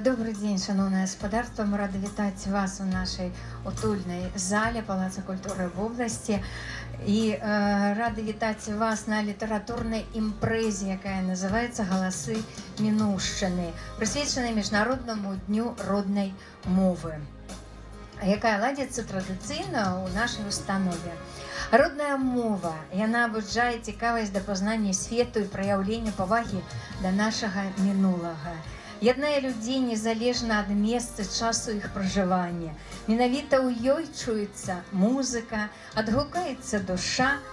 Добры дзень, шаноўнае спадарства. Мы рады вітаць вас у нашай утульнай зале Палаца культуры вобласці. І рады вітаць вас на літаратурнай імпрэзе, якая называецца «Галасы мінуўшчыны», прысвечанай Міжнароднаму дню роднай мовы, якая ладзіцца традыцыйна ў нашай установе. Родная мова, яна абуджае цікавасць да пазнання свету і праяўлення павагі да нашага мінулага. Яднае людзей незалежна ад месца, часу іх пражывання. Менавіта ў ёй чуецца музыка, адгукаецца душа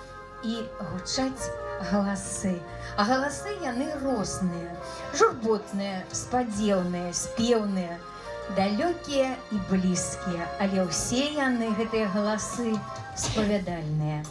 і гучаць галасы. А галасы яны розныя, журботныя, спадзеўныя, спеўныя, далёкія і блізкія, але ўсе яны, гэтыя галасы, спавядальныя.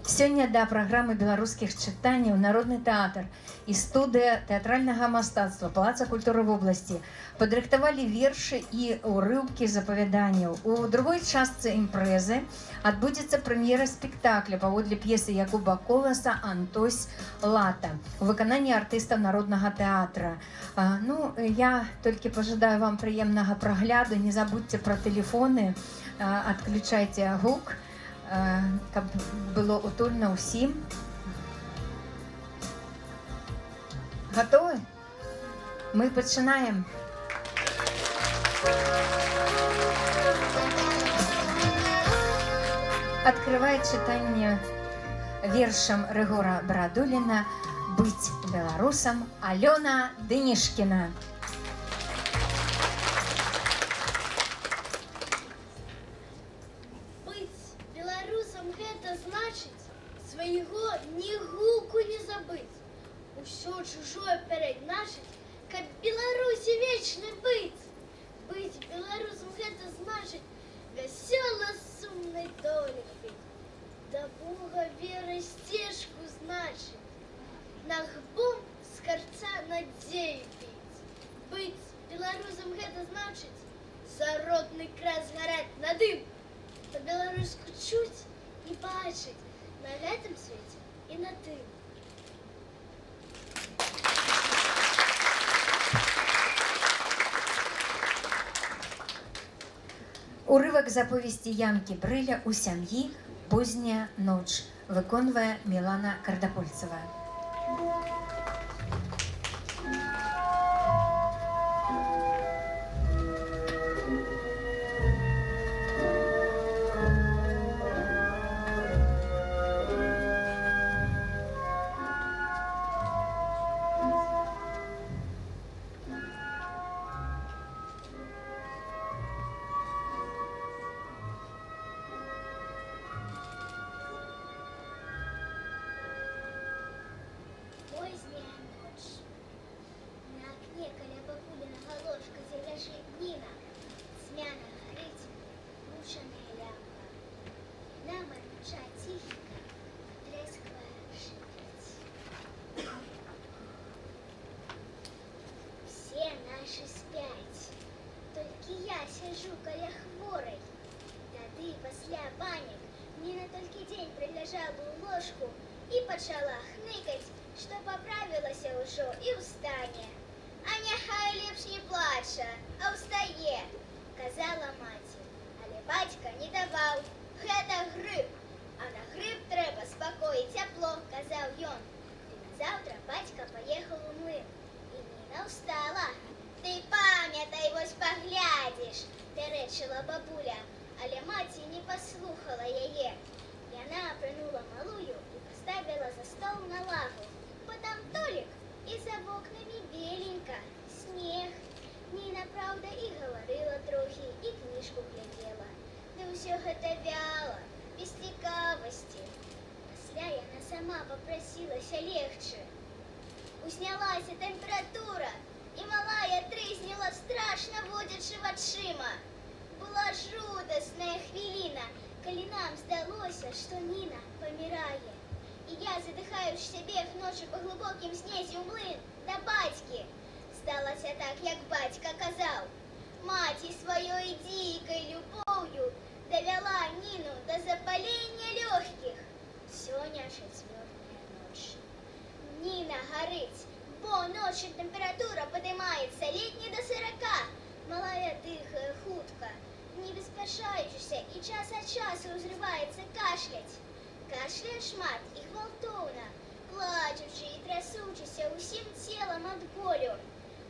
Сёння да праграмы беларускіх чытанняў Народны тэатр і студыя тэатральнага мастацтва Палаца культуры вобласці падрыхтавалі вершы і ўрыўкі з апавяданняў. У другой частцы імпрэзы адбудзецца прэм'ера спектакля паводле п'есы Якуба Коласа «Антось Лата» у выкананні артыстаў Народнага тэатра. Ну, я толькі пажадаю вам прыемнага прагляду. Не забудьце пра тэлефоны, адключайце гук, каб было утульна ўсім. Гатовы? Мы пачынаем. Открывае чытанне вершам Рыгора Барадуліна «Быць беларусам» Алёна Дынішкіна. Быць беларусам гэта значыць свайго ні гуку не забыць, усё чужое перайначыць, каб Беларусі вечна быць. Быць беларусам гэта значыць вясёла сумнай долі быць, да Бога веры сцежку значыць, нагбом з карца надзеі піць. Быць беларусам гэта значыць за родны край згараць на дым, па-беларуску чуць і бачыць на гэтым свеце і на тым. Урывак з аповесці Янкі Брыля «У сям'і позняя ноч» выконвае Мілана Кардапольцева. Поздняя ноч. На акне каля бабулінага ложка, дзе ляжыць Ніна, цьмяна гарыць мучаная лямпа. Яна мармыча ціхенька, патрэсквае, шыпіць. Усе нашы спяць, толькі я сяджу каля хворай. Тады пасля баняк Ніна толькі дзень праляжала ў ложку і пачала хныкаць, што паправілася ўжо і ўстане. А няхай лепш не плача, а ўстае, казала маці. Але бацька не даваў. Гэта грып, а на грып трэба спакой і цяпло, казаў ён. Ды назаўтра бацька паехаў у млын, і Ніна ўстала. Ты памятай, вось паглядзіш, пярэчыла бабуля, але маці не паслухала яе. Яна апранула малую і паставіла за стол на лаву. Бо там Толік, і за вокнамі беленька, снег. Ніна, праўда, і гаварыла трохі, і кніжку глядзела. Ды ўсё гэта вяла, без цікавасці. Пасля яна сама папрасілася легчы. Узнялася тэмпература, і малая трызніла, страшна водзячы вачыма. Была жудасная хвіліна, калі нам здалося, што Ніна памірае. І я, задыхаючыся, бег ночы па глыбокім снезе ў млын да бацькі. Сталася так, як бацька казаў. Маці сваёй дзікай любоўю давяла Ніну да запалення лёгкіх. Сёння чацвёртая ноч. Ніна гарыць, бо ночы тэмпература падымаецца. спяшаючыся, і час ад часу ўзрываецца кашляць. Кашляе шмат і гвалтоўна, плачучы і трасучыся ўсім целам ад болю.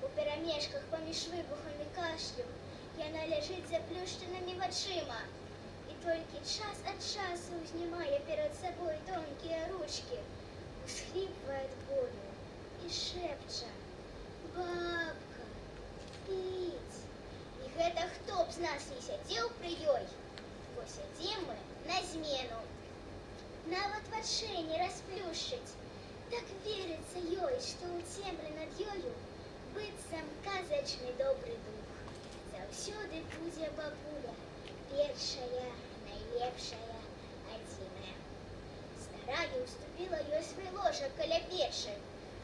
У перамежках паміж выбухамі кашлю яна ляжыць з заплюшчанымі вачыма і толькі час ад часу ўзнімае перад сабой тонкія ручкі, усхліпвае ад болю і шэпча: «Бабка, піць». І гэта хто б з нас не сядзеў пры ёй, бо сядзім мы на змену. Нават вачэй не расплюшчыць. Так верыцца ёй, што ў цемры над ёю быццам казачны добры дух. Заўсёды будзе бабуля, першая, найлепшая, адзіная. Старая уступіла ёй свой ложак каля печы,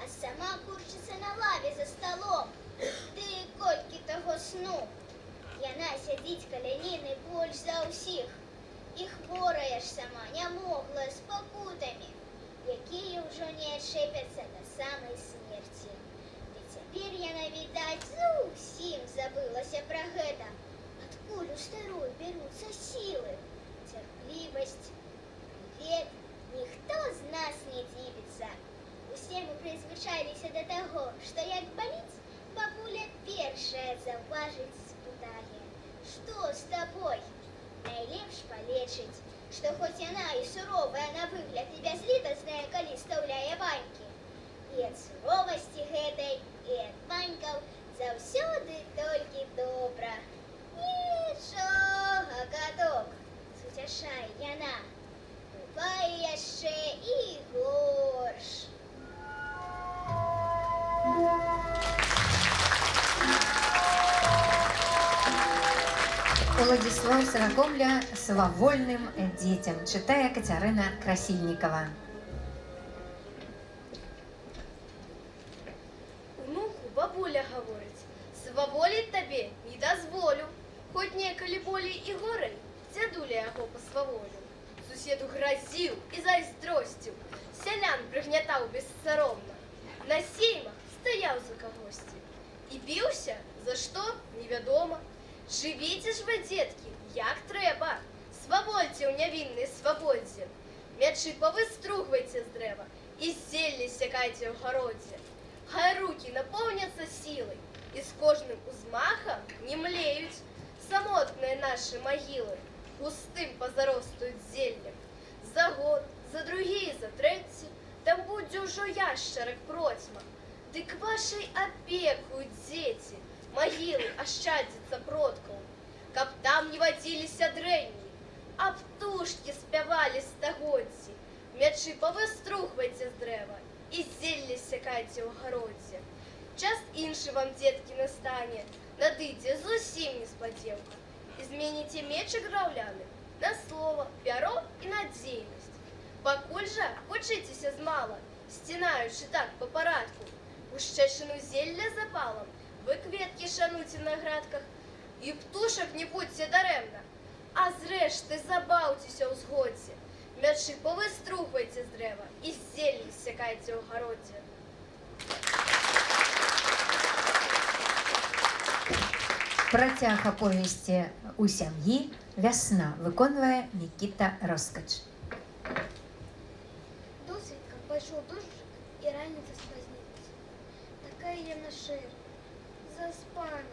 а сама курчыцца на лаве за сталом. Ды і колькі таго сну. Яна сядзіць каля Ніны больш за ўсіх. І хворая ж сама, нямоглая, з пакутамі, якія ўжо не адчэпяцца да самай смерці. Ды цяпер яна, відаць, зусім забылася пра гэта. Адкуль у старой бяруцца сілы, цярплівасць, прывет, ніхто з нас не дзівіцца. Усе мы прызвычаіліся да таго, што як баліць, бабуля першая заўважыць, спытае: «Што з табой?» Найлепш палечыць, што хоць яна і суровая на выгляд і бязлітасная, калі стаўляе банькі. І ад суровасці гэтай, і ад банькаў заўсёды толькі добра. «Нічога, каток, — суцяшае яна, — бывае яшчэ і горш». Уладзіслаў Саракомля, «Свавольным дзецям», чытае Кацярына Красільнікава. Унуку бабуля гаворыць: «Сваволіць табе не дазволю». Хоць некалі болей і горай дзядуля яго пасваволіў. Суседу гразіў і зайздросціў, сялян прыгнятаў бессаромна. На сеймах стаяў за кагосьці і біўся, за што, невядома. Жывіце ж вы, дзеткі, як трэба, свавольце ў нявіннай свабодзе. Мячы павыстругвайце з дрэва і зелле сякайце ў гародзе. Хай рукі напоўняцца сілай і з кожным узмахам не млеюць самотныя нашы магілы, густым пазаростаюць зеллем. За год, за другі, за трэці там будзе ўжо яшчарак процьма. Дык вашай апекаю, дзеці, магілы ашчадзіцца продкаў, каб там не вадзіліся дрэнні, а птушкі спявалі стагоддзі. Мячы павыстругвайце з дрэва і зелле сякайце ў гародзе. Час іншы вам, дзеткі, настане, надыдзе зусім неспадзеўка. І зменіце мечык драўляны на слова, пяро і надзейнасць. Пакуль жа вучыцеся змала, сцінаючы так па парадку, гушчэчыну зелля запалам, вы кветкі шануйце на градках, і птушак не будзьце дарэмна. А зрэшты, забаўцеся ў згодзе. Мячы павыстругвайце з дрэва і зелле сякайце ў гародзе. Працяг аповесці «У сям'і вясна» выконвае Мікіта Роскач. Досвітка пайшоў дожджык, і раніца спазнілася. Такая яна шэрая, заспаная.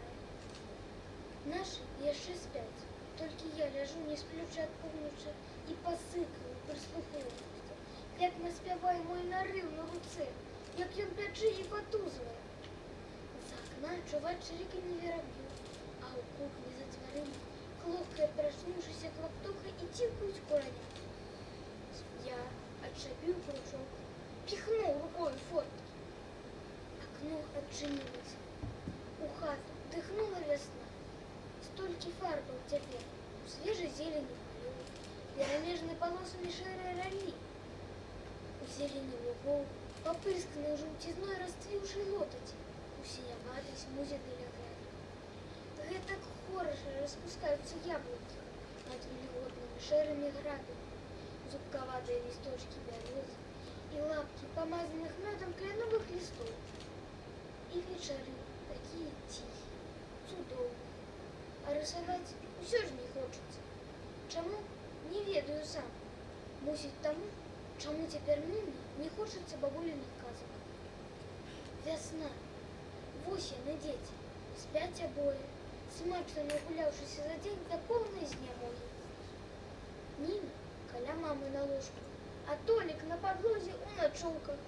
Нашы яшчэ спяць. Толькі я ляжу, не сплючы ад поўначы, і пасыкаю, прыслухоўваюся, як наспявае мой нарыў на руцэ, як ён пячы і патузвае. З акна чуваць чырыканне вераб'ю, а ў кухні за дзвярыма клохкае прачнуўшыся квактуха і ціхаюць куранята. Я адчапіў кручок, піхнуў рукою форткі. Акно адчынілася. У хату дыхнула вясна. Столькі фарбаў цяпер у свежай зелені палёў, перамежаны палосамі шэрай раллі. У зелені лугоў, папырсканай жаўцізной расцвіўшай лотаці, у сіняватай смузе далягляду. Гэтак хораша распускаюцца яблыкі над вільготнымі шэрымі градамі, зубкаватыя лісточкі бярозы і лапкі памазаных мёдам кляновых лістоў. І вечары такія ціхія, цудоўныя. А рысаваць Усё ж не хочацца. Чаму? Не ведаю сам. Мусіць, таму, чаму цяпер мне не хочацца бабуліных казак. Вясна. Вось яны, дзеці, спяць абое, смачна нагуляўшыся за дзень да поўнай знямогі. Ніна каля мамы на ложку, а Толік на падлозе ў начоўках.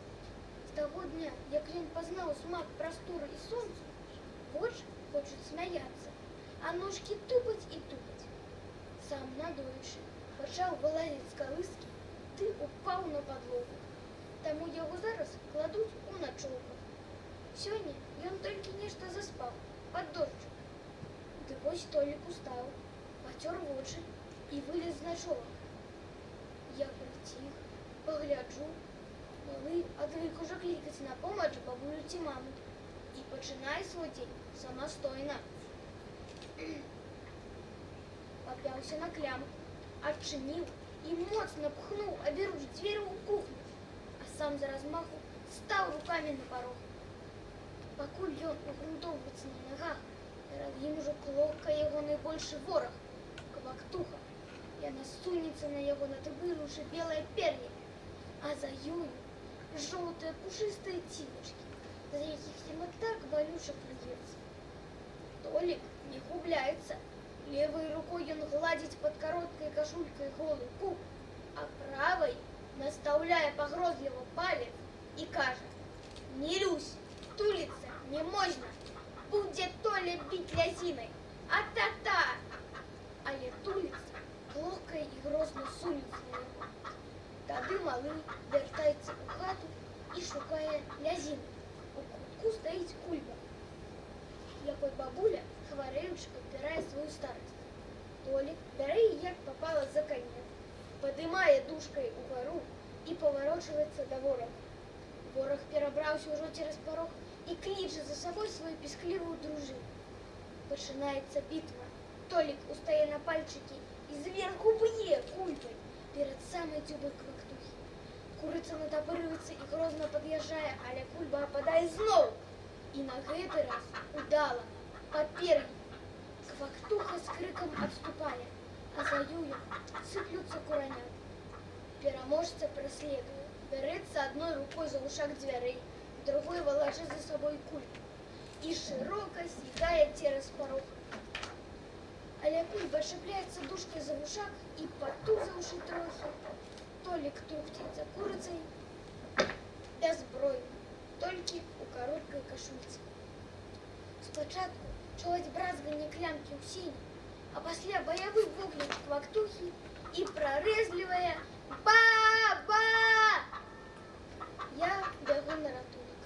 З таго дня, як ён пазнаў смак прасторы і сонцу, вочы хочуць смяяцца, а ножкі тупаць і тупаць. Сам надоечы пачаў вылазіць з калыскі ды упаў на падлогу. Таму яго зараз кладуць у начоўках. Сёння ён толькі нешта заспаў пад дожджык. Ды вось Толік устаў, пацёр вочы і вылез з начовак. Я прыціх, пагляджу, малы адвык ужо клікаць на помач бабулю ці маму і пачынае свой дзень самастойна. Папяўся на клямку, адчыніў і моцна пхнуў аберуч дзверы ў кухню, а сам за размаху стаў рукамі на парог. Пакуль ён угрунтоўваецца на нагах, перад ім ужо клокае яго найбольшы вораг — квактуха. Яна сунецца на яго, натыбырыўшы белае пер'е, а за ёю жоўтыя пушыстыя цівачкі, за якіх яму так балюча плюецца. Толік не губляецца. Левай рукой ён гладзіць пад кароткай кашулькай голы пуп, а правай настаўляе пагрозліва палец і кажа: «Не люсь, туліцца не можна, будзе Толя біць лязінай, а-та-та!» Але туліца клокае і грозна сунецца на яго. Тады малы вяртаецца ў хату і шукае лязіну. У кутку стаіць кульба, якой бабуля, хварэючы, падпірае сваю старасць. Толік бярэ яе як папала за канец, падымае дужкай угару і паварочваецца да ворага. Вораг перабраўся ўжо цераз парог і кліча за сабой сваю пісклівую дружыну. Пачынаецца бітва. Толік устае на пальчыкі і зверху б'е кульбай перад самай дзюбай квактухі. Курыца натапырваецца і грозна пад'язджае, але кульба ападае зноў. І на гэты раз удала, па пер'і. Квактуха з крыкам адступае, а за ёю сыплюцца кураняты. Пераможца праследуе, бярэцца адной рукой за вушак дзвярэй, другой валачэ за сабой кульбу і шырока сігае цераз парог. Але кульба чапляецца дужкай за вушак і, патузаўшы трохі, Толік трухціць за курыцай, бяззбройны, толькі ў кароткай кашульцы. Спачатку чуваць бразганне клямкі ў сені, а пасля баявы вокліч квактухі і прарэзлівае «Ба-ба!» Я бягу на ратунак.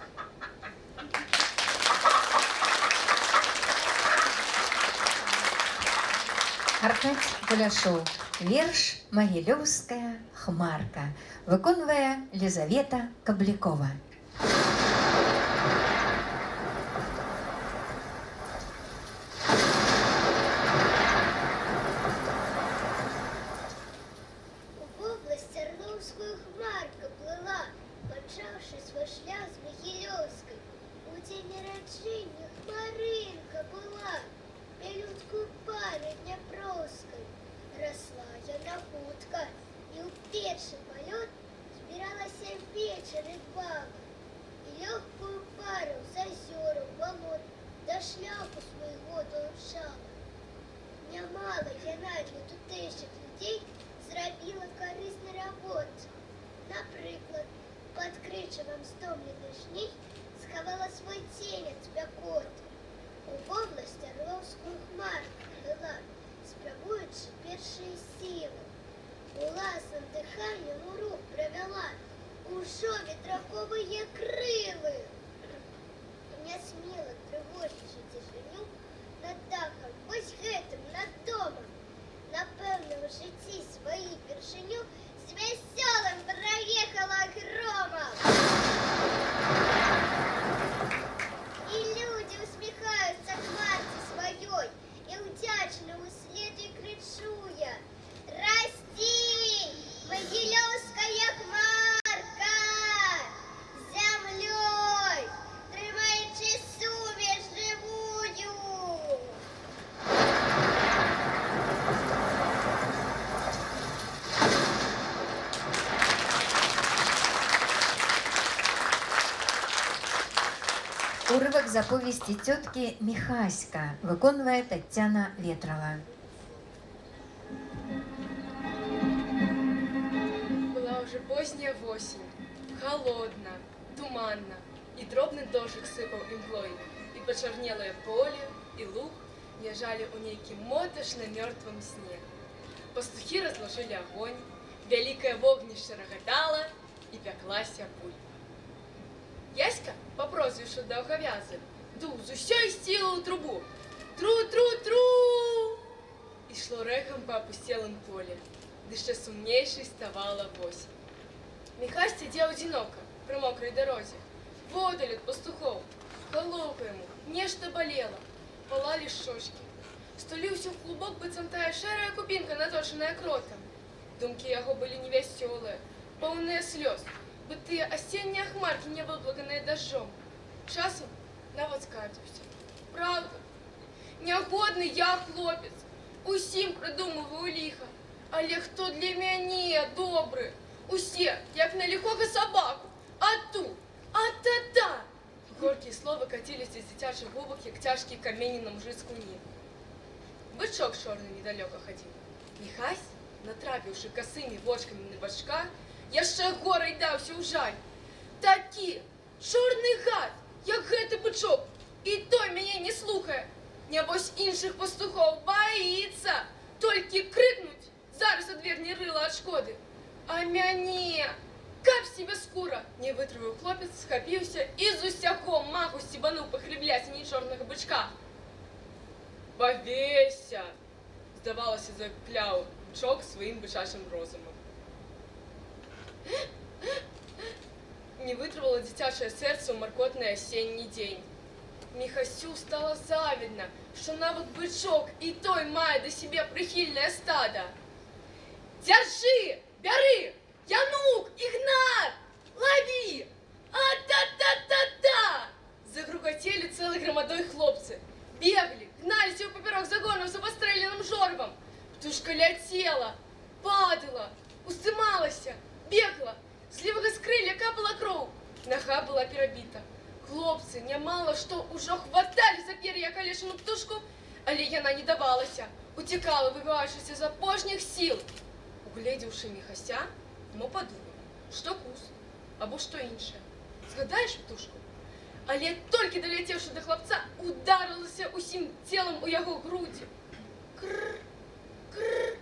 Аркадзь Куляшоў. Верш «Магілёўская хмарка». Выконвае Лізавета Каблякова. У вобласць Арлоўскую хмарка плыла, пачаўшы свой шлях з Магілёўскай. У дзень нараджэння хмарынка была, бялюткую пары дняпроўскай. Расла яна хутка і ў першы палёт збіралася вечары дбала. І лёгкую пару з азёраў, балот да шляху свайго далучала. Нямала яна для тутэйшых людзей зрабіла карыснай работы. Напрыклад, пад крычавам стомленых жней схавала свой цень ад спякоты. У вобласць Арлоўскую хмарка плыла, спрабуючы першыя сілы. Уласным дыханнем у рух правяла ўжо ветраковыя крылы. Нясмела трывожачы цішыню над дахам, вось гэтым, над домам. Напэўна, ў жыцці сваі першыню з вясёлым праехала громам. І людзі усміхаюцца хмарцы сваёй, і ўдзячна ўслед ёй крычу я: Расці, магілёўская хмарка! Зямлёй, трымаючы сувязь жывую! Урывак з аповесці «Цёткі» Міхаська выконвае Таццяна Ветрова. Была уже поздняя восень, холодно, туманно, и дробны дождик сыпал имглой, и почернелое поле, и луг лежали у нейкім моташна мертвым сне. Пастухи разложили огонь, вялікае вогнішча рагатала, и пяклася бульба. Яська по прозвішчу Даўгавязы дуў з усёй сілы ў трубу. Тру-тру-тру! Ішло рэхам па апусцелым поле, ды яшчэ сумнейшай ставала восень. Міхась сядзеў адзінока пры мокрай дарозе, водаль ад пастухоў. Галоўка яму нешта балела, палалі шчочкі. Стуліўся ў клубок, быццам тая шэрая купінка, наточаная кротам. Думкі яго былі невясёлыя, поўныя слёз, быццам тыя асеннія хмаркі, не выплаканыя дажджом. Часам нават скардзіўся. Праўда, нягодны я хлопец, усім прыдумываю ліха, але хто для мяне добры? Усе, як на ліхога сабаку, а ту, а та-та. Горкія словы каціліся з дзіцячых губак, як цяжкія камені на мужыцкую ніву. Бычок чорны недалёка хадзіў. Міхась, натрапіўшы касымі вочкамі на бачка, яшчэ горай даўся ў жаль. Такі чорны гад, як гэты бычок, і той мяне не слухае. Нябось іншых пастухоў баіцца, толькі крыкнуць, зараз адверне рыла ад шкоды. А мяне, каб себе скура, не вытрываў хлопец, схапіўся і з усяго маху сцебануў па хлеблясіне чорнага бычка. Павесься! Здавалася, закляў бычок сваім бычачым розумам. Не вытрывала дзіцячае сэрца ў маркотны асенні дзень. Міхасю стала завідна, што нават бычок і той мае да сябе прыхільнае стада. Дзяржы! Бяры! Янук! Ігнат! Лаві! А-та-та-та-та! Загрукацелі цэлай грамадой хлопцы. Беглі, гналіся ўпаперак загонаў за пастрэленым жоравам. Птушка ляцела, падала, уздымалася, бегла. З левага скрылля капала кроў. Нага была перабіта. Хлопцы нямала што ўжо хваталі за пер'е акалечаную птушку, але яна не давалася, уцякала, выбіваючыся з апошніх сіл. Угледзеўшы Міхася, мо падумаў, што гусь або што іншае. Згадаеш птушку? Але толькі даляцеўшы да хлапца, ударылася усім целам у яго грудзі. Кр, кр,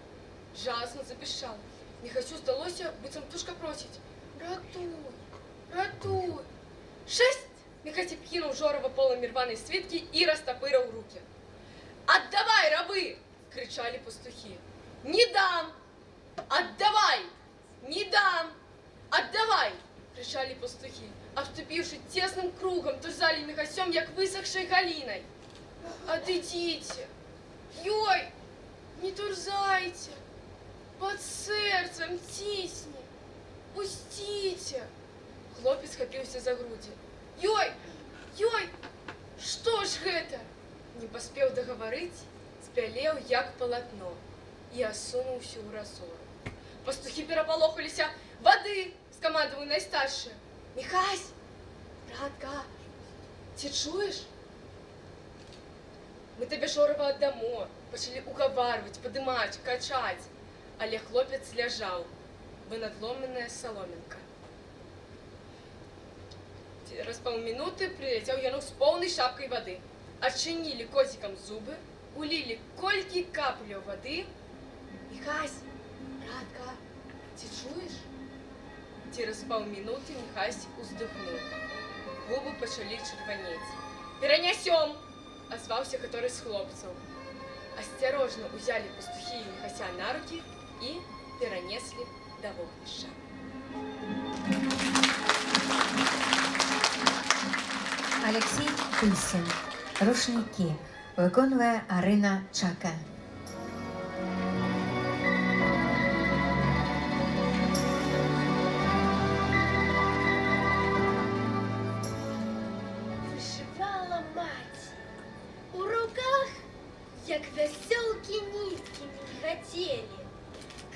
жаласна запішчала. Міхасю здалося, быццам птушка просіць: «Ратуй, ратуй». Шэсць! Міхась абкінуў жорава поламі рванай світкі і растапырыў рукі. «Аддавай, рабы!» – крычалі пастухі. «Не дам! Аддавай! Не дам! Аддавай!» – крычалі пастухі, абступіўшы цесным кругам, турзалі Міхасём, як высахшай галінай. «Адыдзіце! Ёй! Не турзайце! Пад сэрцам цісне! Пусціце!» Хлопец хапіўся за грудзі. «Ёй! Ёй! Што ж гэта?» Не паспеў дагаварыць, збялеў, як палатно, і асунуўся ў разору. Пастухі перапалохаліся. «Вады!» – скамандаваў найстаршы. «Міхась! Братка, ці чуеш? Мы табе жорава аддамо!» Пачалі угаварваць, падымаць, качаць. Але хлопец ляжаў, бы надломленая саломінка. Цераз паўмінуты прыляцеў Янук з поўнай шапкай вады. Адчынілі козікам зубы, улілі колькі капляў вады. «Міхась, братка, ці чуеш?» Цераз паўмінуты Міхась уздыхнуў. Губы пачалі чырванець. «Перанясём!» – азваўся каторы з хлопцаў. Асцярожна ўзялі пастухі Міхася на рукі і перанеслі да вогнішча. Аляксей Тысін. «Рушнікі». Выконвае Арына Чака. Вышывала маці. У руках, як вясёлкі, ніткі мільгацелі,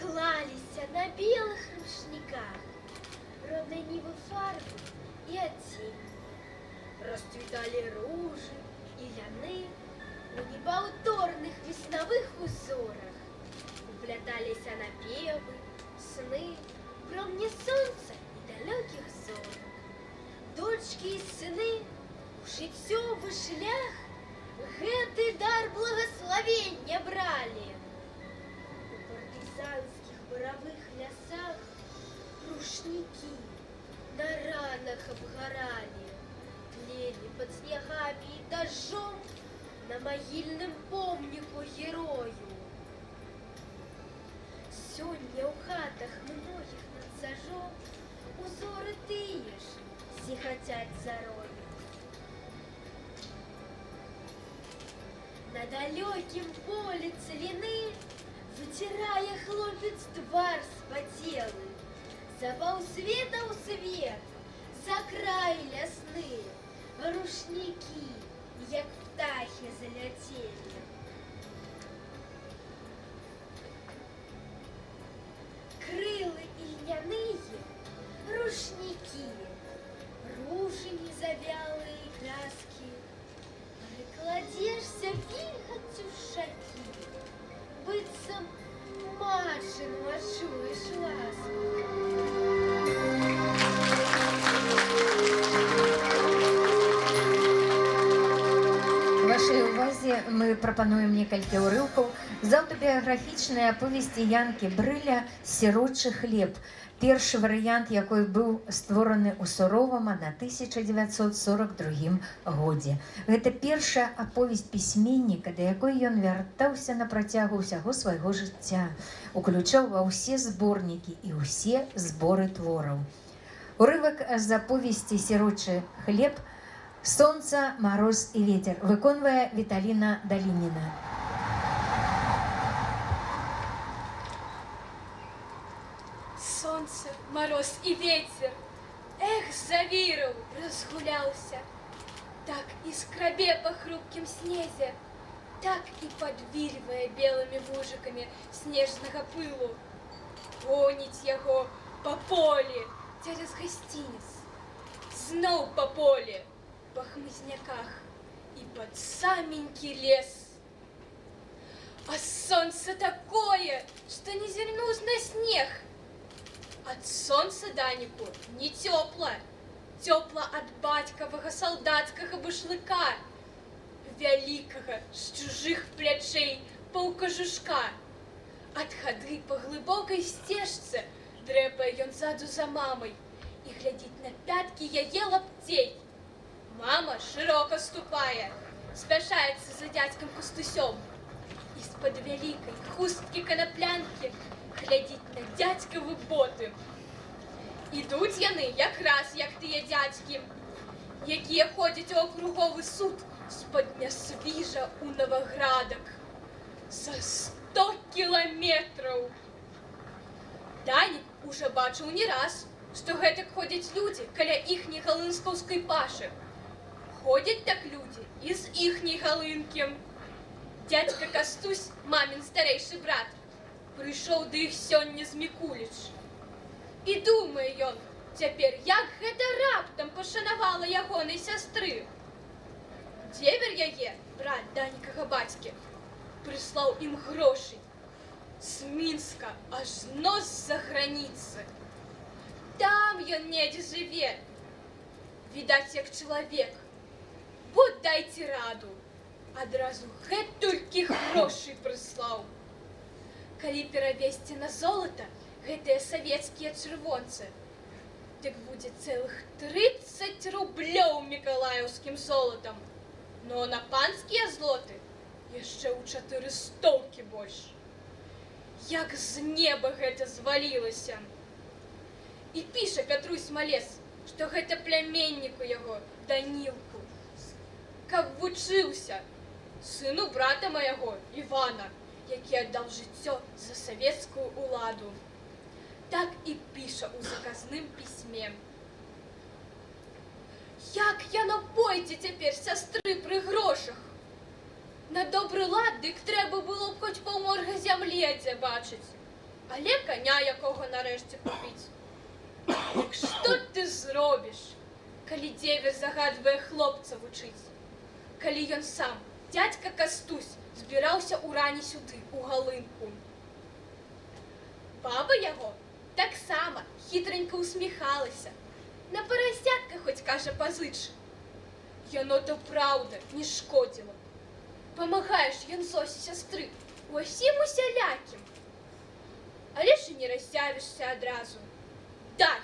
клаліся на белых рушніках, роднай нівы фарбы і адценні. Расцвіталі ружы і ляны у непаўторных веснавых узорах. Упляталіся напевы, сны, промні сонца і далёкіх зорак. Дочкі і сыны у жыццёвы шлях гэты дар благаславення бралі. У партызанскіх баравых лясах рушнікі на ранах абгаралі, тлелі пад снегамі і дажджом на магільным помніку герою. Сёння ў хатах многіх над Сажом узоры тыя ж зіхацяць зарою. На далёкім полі цаліны выцірае хлопец твар спацелы. За паўсвета ў свет, за край лясны, рушнікі, як птахі, заляцелі. Крылы ільняныя, рушнікі, ружыні завялыя і краскі. Прыкладзешся вільгаццю шчакі, быццам матчыну адчуеш ласку. Вашай увазе мы прапануем некалькі ўрыўкаў з аўтабіяграфічнай аповесці Янкі Брыля «Сірочы хлеб». Першы варыянт, якой быў створаны ў Суровым 1942 годзе. Гэта першая аповесць пісьменніка, да якой ён вяртаўся на працягу ўсяго свайго жыцця, уключаў ва ўсе зборнікі і ўсе зборы твораў. Урывак з аповесці «Сірочы хлеб» «Сонца, мароз і ветер» выконвае Віталіна Далініна. Сонца, мароз і вецер, эх, завірыў, разгуляўся. Так і скрабе па хрупкім снезе, так і падвільвае белымі вужыкамі снежнага пылу. Гоніць яго па полі цераз гасцінец, зноў па полі, па хмызняках і пад саменькі лес. А сонца такое, што не зірнуць на снег. Ад сонца Даніку не цёпла, цёпла ад бацькавага салдацкага башлыка, вялікага з чужых плячэй паўкажушка. Ад хады па глыбокай сцежцы дрэпае ён ззаду за мамай і глядзіць на пяткі яе лапцей. Мама шырока ступае, спяшаецца за дзядзькам Кастусём. З-пад вялікай хусткі канаплянкі глядзіць на дзядзькавы боты. Ідуць яны якраз як тыя дзядзькі, якія ходзяць у акруговы суд з-пад Нясвіжа ў Наваградак за 100 кіламетраў. Данік ужо бачыў не раз, што гэтак ходзяць людзі каля іхняй галынскаўскай пашы. Ходзяць так людзі і з іхняй Галынкі. Дзядзька Кастусь, мамін старэйшы брат, прыйшоў да іх сёння з Мікуліч. І думае ён цяпер, як гэта раптам пашанавала ягонай сястры. Дзевер яе, брат Данікага бацькі, прыслаў ім грошай з Мінска ажно з-за граніцы. Там ён недзе жыве, відаць, як чалавек. Бо дайце раду, адразу гэтулькі грошай прыслаў. Калі перавесці на золата гэтыя савецкія чырвонцы, дык будзе цэлых 30 рублёў мікалаеўскім золатам. Но на панскія злоты яшчэ ў чатыры стоўкі больш. Як з неба гэта звалілася. І піша Пятрусь Малец, што гэта пляменніку яго, Данілку, каб вучыўся, сыну брата майго Івана, які аддаў жыццё за савецкую уладу. Так і піша ў заказным пісьме. Як яно пойдзе цяпер сястры пры грошах? На добры лад дык трэба было б хоць паўморга зямлі адзябачыць, але каня якога нарэшце купіць. Дык што ты зробіш, Калі дзевер загадвае хлопца вучыць. Калі ён сам, дзядзька Кастусь, збіраўся ў рані сюды, у Галынку. Баба яго таксама хітранька усміхалася. На парасятка хоць, кажа, пазыч. Яно то праўда не шкодзіла б. Памагаеш ён Зосі сястры усім усялякім. Але ж і не раззявішся адразу. Дай!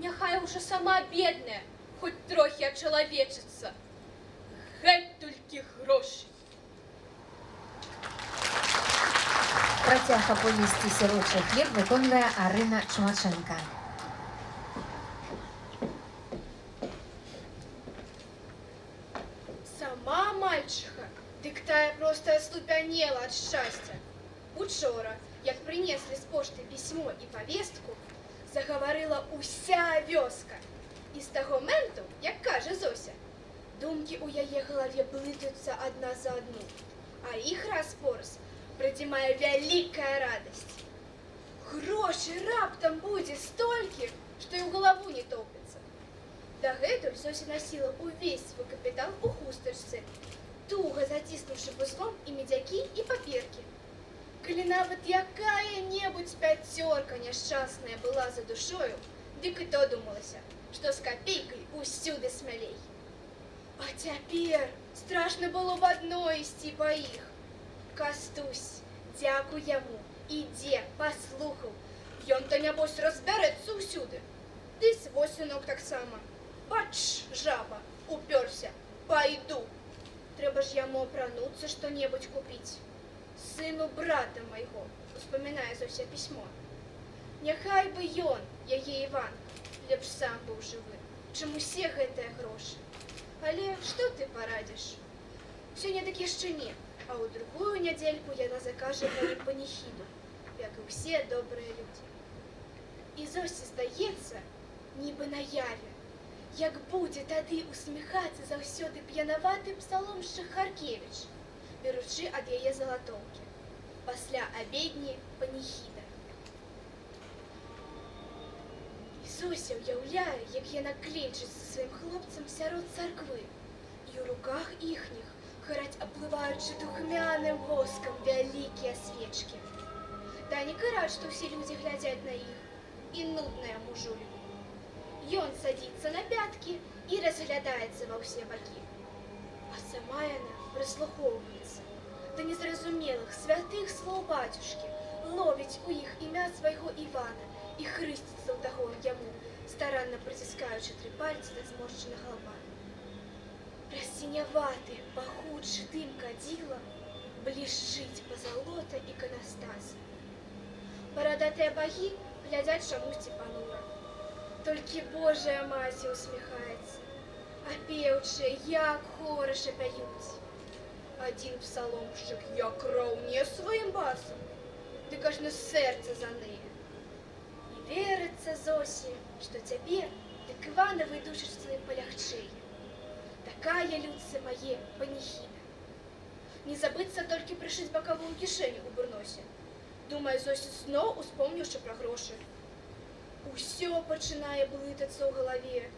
Няхай ужо сама бедная, хоць трохі ачалавечыцца. Гэтулькі грошай. Працяг аповесці «Сірочы хлеб» выконвае Арына Чумаченко. Сама мальчыха, дык тая проста аслупянела ад шчасця. Учора, як прынеслі з пошты пісьмо і павестку, загаварыла ўся вёска. І з таго менту, як кажа Зося, думкі ў яе галаве блытаюцца адна за адну, а іх раз-пораз прыдзімае вялікая радасць. Грошай раптам будзе столькі, што і ў галаву не топіцца. Дагэтуль Зося насіла ўвесь свой капітал у хустачцы, туга заціснуўшы вузлом і медзякі, і паперкі. Калі нават якая-небудзь пяцёрка няшчасная была за душою, дык і то думалася, што з капейкай усюды смялей. А цяпер страшна было в адно ісці па іх. Кастусь, дзякуй яму, ідзе, паслухаў. Ён-то, нябось, разбярэцца ўсюды. Ды свой сынок таксама. Бач, жаба, уперся, пайду. Трэба ж яму апрануцца, што-небудзь купіць. Сыну брата майго, успамінае Зося пісьмо. Няхай бы ён, яе Іванка, лепш сам быў жывы, чым усе гэтыя грошы. Але што ты парадзіш? Сёння дык яшчэ не, а ў другую нядзельку яна закажа па ім паніхіду, як і ўсе добрыя людзі. І Зосі здаецца, нібы наяве, як будзе тады усміхацца заўсёды п'янаваты псаломшчык Харкевіч, беручы ад яе залатоўкі. Пасля абедні паніхіда. І Зося ўяўляе, як яна кленчыць са сваім хлопцам сярод царквы, і ў руках іхніх гараць, аплываючы духмяным воскам, вялікія свечкі. Даніка рад, што ўсе людзі глядзяць на іх, і нудна яму жуліку. Ён садзіцца на пяткі і разглядаецца ва ўсе бакі. А сама яна прыслухоўваецца да незразумелых святых слоў бацюшкі, ловіць у іх імя свайго Івана і хрысціцца ўдагон яму, старанна прыціскаючы тры пальцы да зморшчанага лба. Праз сіняваты, пахучы дым кадзіла блішчыць пазалота іканастаса. Барадатыя багі глядзяць чамусьці панура. Толькі Божая маці усміхаецца, а пеўчыя як хораша пяюць. Адзін псаломшчык як раўне сваім басам, дык ажно сэрца заные. І верыцца Зосі, што цяпер дык Іванавай душачцы палягчэе. Такая, людцы мае, паніхіда. Не забыцца толькі прышыць бакавую кішэню ў бурносе. Думае Зося зноў, успомніўшы пра грошы. Усё пачынае блытацца ў галаве.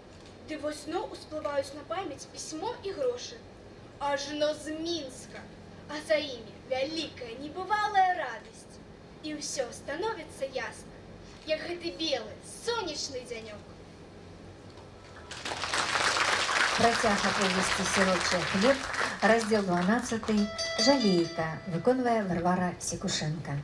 Ды вось зноў усплываюць на памяць пісьмо і грошы. Ажно з Мінска, а за імі вялікая небывалая радасць. І ўсё становіцца ясна, як гэты белы сонечны дзянёк. Працяг аповесці «Сірочы хлеб», раздзел 12, «Жалейка», выконвае Варвара Секушенко.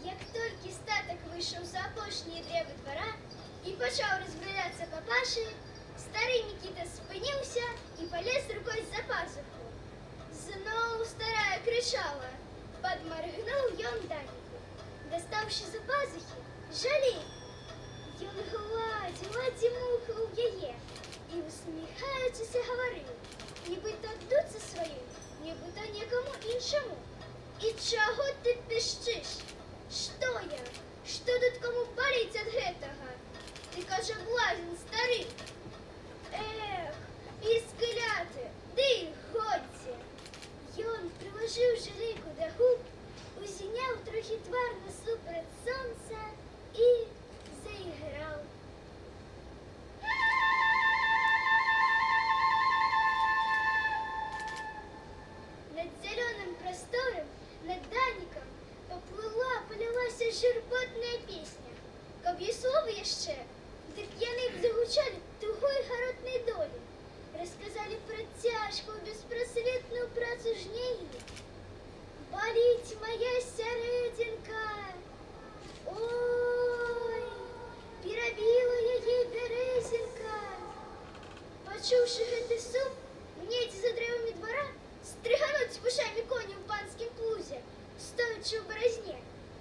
Як толькі статак выйшаў за апошнія дрэвы двара і пачаў разбрыдацца па пашы, стары Мікіта спыніўся і палез рукой за пазуху. Зноў старая крычала. Падмаргнуў ён Даніку. Дастаўшы за пазухі, жалейку. Ён гладзіў, ладзі мухаў яе і, усміхаючыся, гаварыў: Нібыта дудцы сваёй, нібыта некаму іншаму. І чаго ты пішчыш? Што я? Што тут каму баліць ад гэтага? Ты, кажа, блазен стары. Эх, піскляты, ды й годзе. Ён прылажыў жалейку да губ, узняў трохі твар насупраць сонца і зайграў. Над зялёным прасторам, над Данікам паплыла, палілася журботная песня. Каб ёй словы яшчэ, дык яны б загучалі тугой гаротнай долі, расказалі пра цяжкую беспрасветную працу жнеі. Баліць мая сярэдзінка. Ой, перабіла яе бярэзінка. Пачуўшы гэты сум, недзе за дрэвамі двара стрыгануць вушамі коні ў панскім плузе, стоячы ў баразне,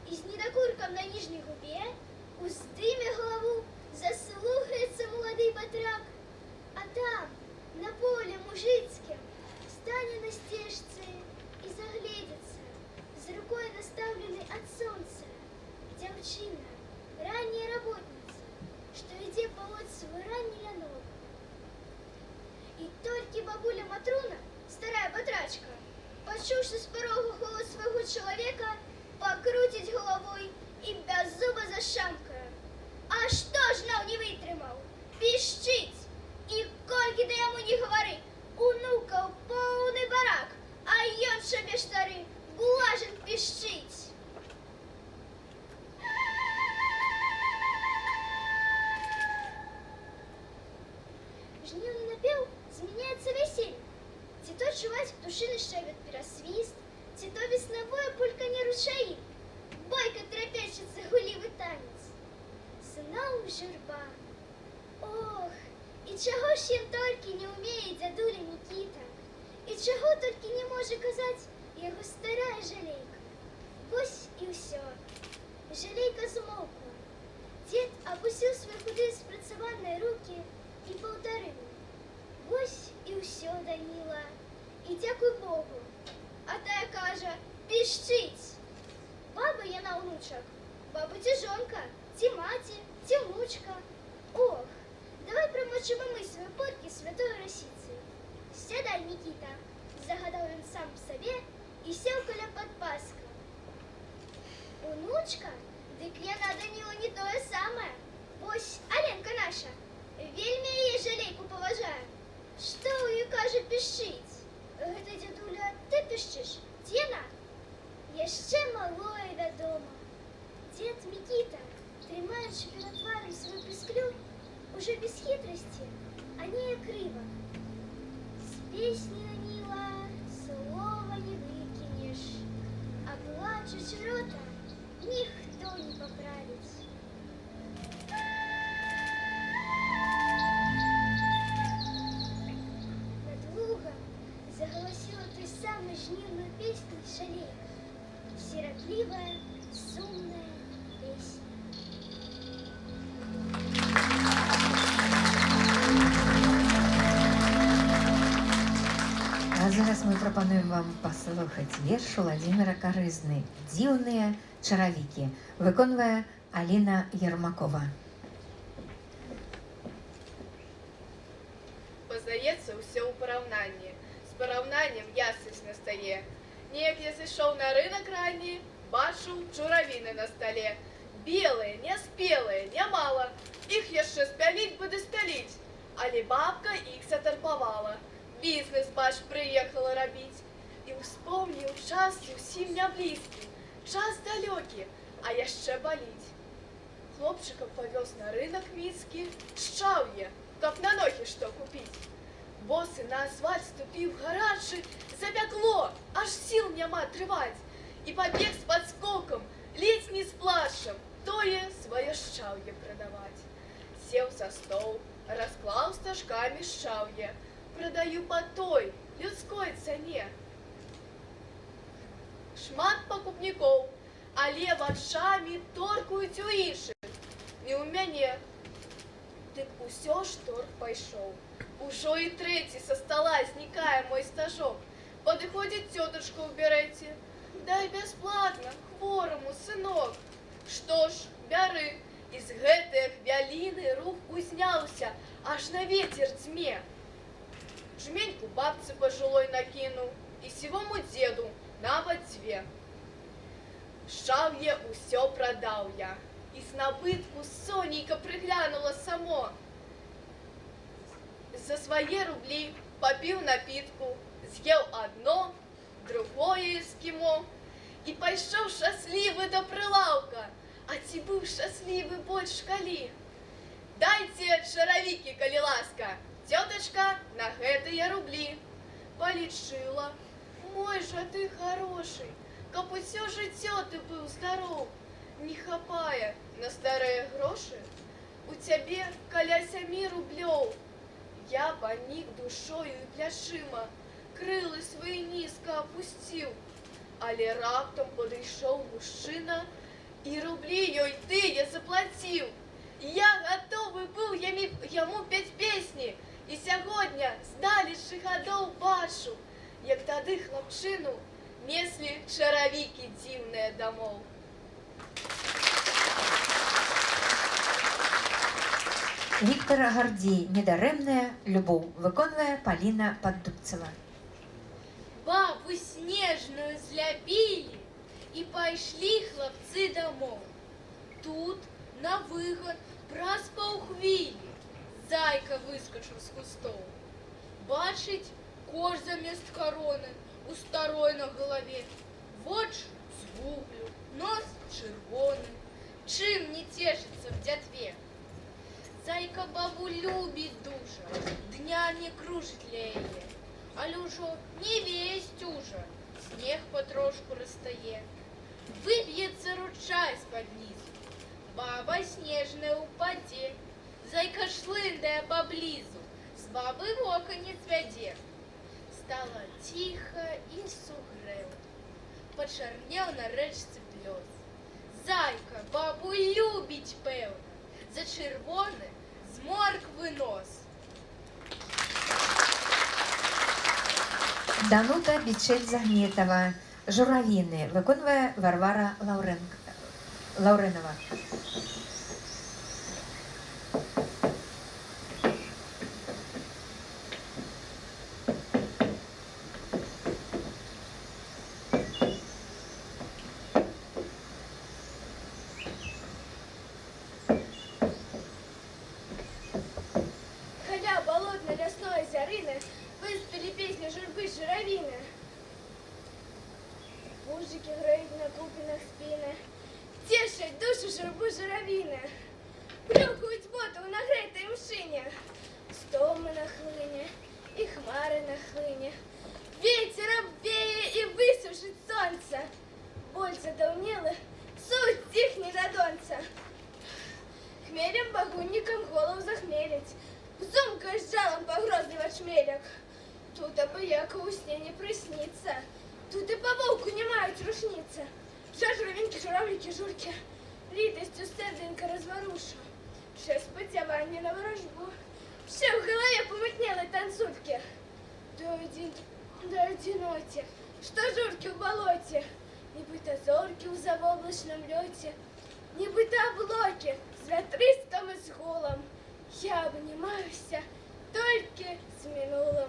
і з недакуркам на ніжняй губе уздыме галаву, заслухаецца малады батрак. А там, на поле мужыцкім, стане на сцежцы і загледзіцца, з рукой настаўленай ад сонца, дзяўчына, ранняя работніца, што ідзе палоць свой ранні лянок. І толькі бабуля Матруна, старая батрачка, пачуўшы з парогу голас свайго чалавека, пакруціць галавой і без зуба зашамкае. А што ж наў не вытрымаў? Пішчыць! І колькі ты яму не гавары, унукаў поўны барак, а ён шабе стары, блажен пішчыць. Жніўны напеў змяняецца вяселлем. Ці то чуваць птушыны шчэбет перасвіст, ці то веснавое пульканне ручаі. Бойка трапечацца гулівы танец. Зноў журба. Ох, і чаго ж ён толькі не ўмее, дзядуля Мікіта? І чаго толькі не можа казаць яго старая жалейка? Вось і ўсё. Жалейка змоўкла. Дзед апусціў свае худыя спрацаваныя рукі і паўтарыў: Вось і ўсё, Даніла, і дзякуй Богу. А тая кажа: пішчыць. Баба яна ўнучак, баба ці жонка, ці маці, ці внучка. Ох, давай прамочым і мы свае поркі святой расіцай. Сядай, Мікіта, загадаў ён сам сабе і сеў каля падпаска. Унучка? Дык яна, Даніла, не тое самае. Вось Аленка наша, вельмі яе жалейку паважае. Што ў ёй, кажа, пішчыць? Гэта, дзядуля, ты пішчыш, ці яна? Яшчэ малое вядома. Дзед Мікіта, трымаючы перад тварам сваю пісклю, ужо без хітрасці, а неяк крыва. З песні, Даніла, слова не выкінеш, а плачучы рота ніхто не паправіць. Над лугам загаласіла той самай жніўную песню жалейка, сіратлівая, сумная песня. А зараз мы прапануем вам паслухаць верш Уладзіміра Карызны «Дзіўныя чаравікі». Выконвае Аліна Ермакова. Пазнаецца ўсё ў параўнанні. З параўнаннем яснасць настае. Неяк я зайшоў на рынак ранні, бачу журавіны на стале. Белыя, няспелыя, нямала. Іх яшчэ спяліць бы ды спяліць. Але бабка іх затарпавала. Бізнес, бач, прыехала рабіць. І ўспомніў час зусім не блізкі, час далёкі, а яшчэ баліць. Хлопчыка павёз на рынок мінскі, шчаўе, каб на ногі што купіць. Босы на асфальт ступіў гарачы, запякло, аж сіл няма трываць. І пабег з падскокам, ледзь не з плачам, тое сваё шчаўе прадаваць. Сеў за стол, расклаў стажкамі шчаўе, прадаю па той, людской цане. Шмат пакупнікоў, але вачамі торкаюць у іншых, не ў мяне. Дык усё ж торг пайшоў. Ужо і трэці са стала знікае мой стажок. Падыходзіць цётачка ў берэце. Дай бясплатна хвораму, сынок. Што ж, бяры. І з гэтыя хвіліны рух узняўся, аж на вецер дзьме. Жменьку бабцы пажылой накінуў і сівому дзеду нават дзве. Шчаўе ўсё прадаў я, і з набытку сонейка прыглянула само. За свае рублі папіў напітку, з'еў адно, другое эскімо і пайшоў шчаслівы да прылаўка. А ці быў шчаслівы больш калі? Дайце чаравікі, калі ласка, цётачка, на гэтыя рублі. Палічыла: мой жа ты харошы, каб усё жыццё ты быў здароў. Не хапае на старыя грошы у цябе каля 7 рублёў. Я панік душою і плячыма, крылы свае нізка апусціў. Але раптам падышоў мужчына і рублі ёй тыя заплаціў. Я гатовы быў яму пець песні, і сягоння з далечы гадоў бачу, як тады хлапчыну неслі чаравікі дзіўныя дамоў. Віктар Гардзей, «Недарэмная любоў», выконвае Паліна Паддубцева. Бабу снежную зляпілі, і пайшлі хлапцы дамоў. Тут на выгон праз паўхвілі зайка выскачыў з кустоў. Бачыць, кош замест кароны у старой на галаве, вочы з вуглю, нос чырвоны. Чым не цешыцца в дзятве? Зайка бабу любіць дужа, днямі кружыць ля яе. Але ўжо не весць ужо, снег патрошку растае. Выб'ецца ручай з-пад нізу, баба снежная ўпадзе, зайка шлындае паблізу, з бабы вока не звядзе. Стала ціха і сугрэўна, пачарнеў на рэчцы плёс. Зайка бабу любіць, пэўна, за чырвоны з морквы нос. Данута Бічэль-Загметава, «Журавіны», выконвае Варвара Лаўрэнава. Каля балотна-лясной азярыны выспелі песню журбы журавіны. Вужыкі грэюць на купінах спіны, цешаць душу журбу журавіны. Плюхаюць боты ў нагрэтай мшыне. Стома нахлыне і хмары нахлыне. Вецер абвее і высушыць сонца. Боль задаўнелы суціхне на донца. Хмелем багуннікам голову захмеліць, Зумкае з жалам пагрозліва чмеляк. Тут абыяка ў сне не прысніцца. Тут і па воўку не маюць рушніцы. Що журавінкі, журавлікі, журкі, літасцю сэрдзенька разварушу. Ще спадзяванне на варажбу, ще ў галаве памутнелай танцулькі. До адзіноце, што журкі ў балоце, нібыта зоркі ў завоблачным лёце, нібыта аблокі з вятрыскам і з гулам. Я абнімаюся толькі з мінулым.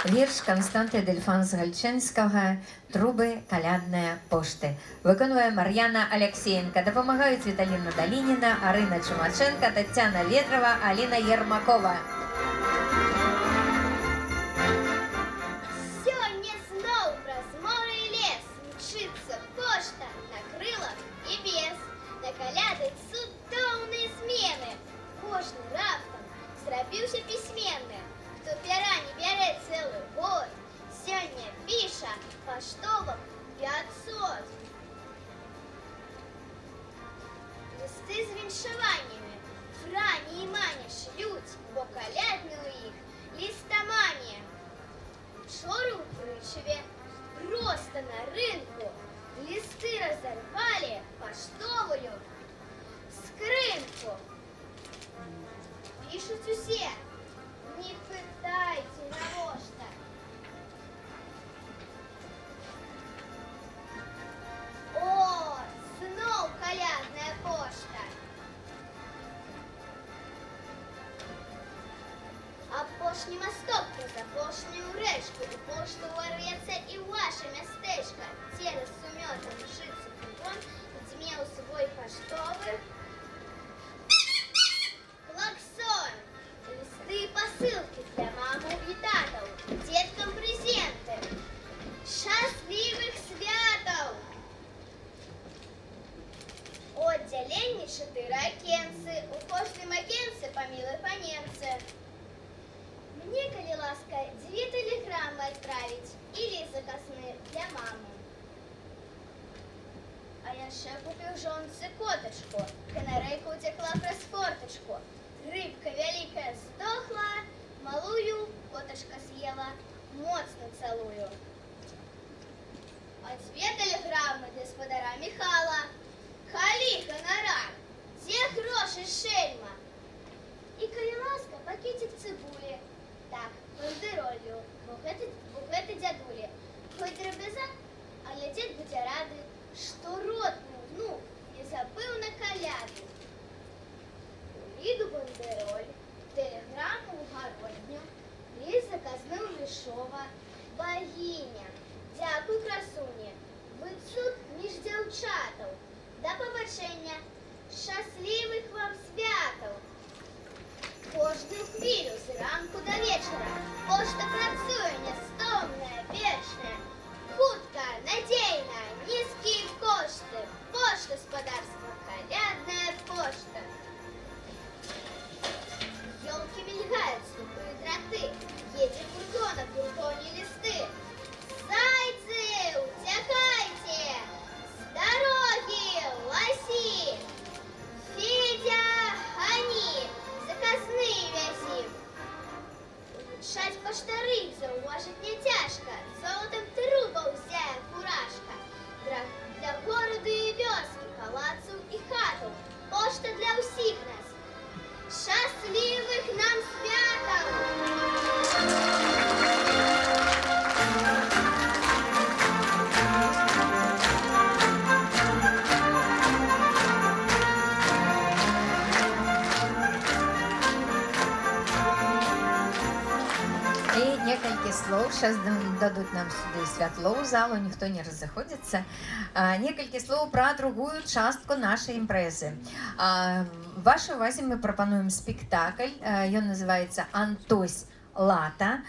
Верш Канстанты Дэльфанс-Гальчэнскага «Трубы калядныя пошты» выконвае Мар'яна Аляксеенка. Дапамагаюць Віталіна Далініна, Арына Чумаченко, Таццяна Ветрова, Аліна Ермакова. Сёння зноў праз мора і лес мчыцца пошта на крылах і без. На каляды цудоўныя змены. Кожны раптам зрабіўся пісьменны. Хто пяра не бярэ цэлы год, сёння піша паштовак 500. Лісты з віншаваннямі Франі і Маня шлюць, бо калядны ў іх лістаманія. Учора ў Прычаве проста на рынку лісты разарвалі паштовую Апошні масток праз апошнюю рэчку, у пошту ўварвецца і ў ваша мястэчка. Цераз сумётам мчыцца фургон, дзьме ў свой паштовы клаксон. Лісты і пасылкі для мамаў і татаў, дзеткам прэзенты. Шчаслівых святаў! У аддзяленні чатыры акенцы, у кожным акенцы па мілай паненцы. Мне, калі ласка, дзве тэлеграмы адправіць і ліст заказны для мамы. А яшчэ купіў жонцы котачку, канарэйка ўцякла праз фортачку. Рыбка вялікая здохла, малую котачка з'ела, моцна цалую. А дзве тэлеграмы для спадара Міхала. Халі ганарар, дзе грошы, шэльма? І, калі ласка, пакецік цыбулі. Так, бандэроллю, бо гэта дзядулі. Хоць драбяза, але дзед будзе рады, што родны внук не забыў на каляду. У Ліду бандэроль, тэлеграму ў Гародню, ліст заказны ў Мішова. Багіня, дзякуй, красуне, вы цуд між дзяўчатаў. Да пабачэння, шчаслівых вам святаў! Кожную хвілю з ранку да вечара пошта працуе нястомная, вечная. Хутка, надзейна, нізкія кошты. Пошта, спадарства, калядная пошта. Ёлкі мільгаюць, слупы і драты. Едзе фургон, а ў фургоне лісты. Зайцы, уцякайце! З дарогі, ласі! Федя, гані! Заказныя вязі! Улучшаць паштары заўважыць не цяжка. Золотам трубаў зяе фуражка. Для гораду і вёскі, палацаў і хатаў. Пошта для ўсіх нас. Шчаслівых нам святаў! І некалькі слоў сейчас дадуць нам сюды святло ў залу, ніхто не разыходзіцца. Некалькі слоў пра другую частку нашай імпрэзы. Вашай увазе мы прапануем спектакль. Ён называецца «Антось Лата»,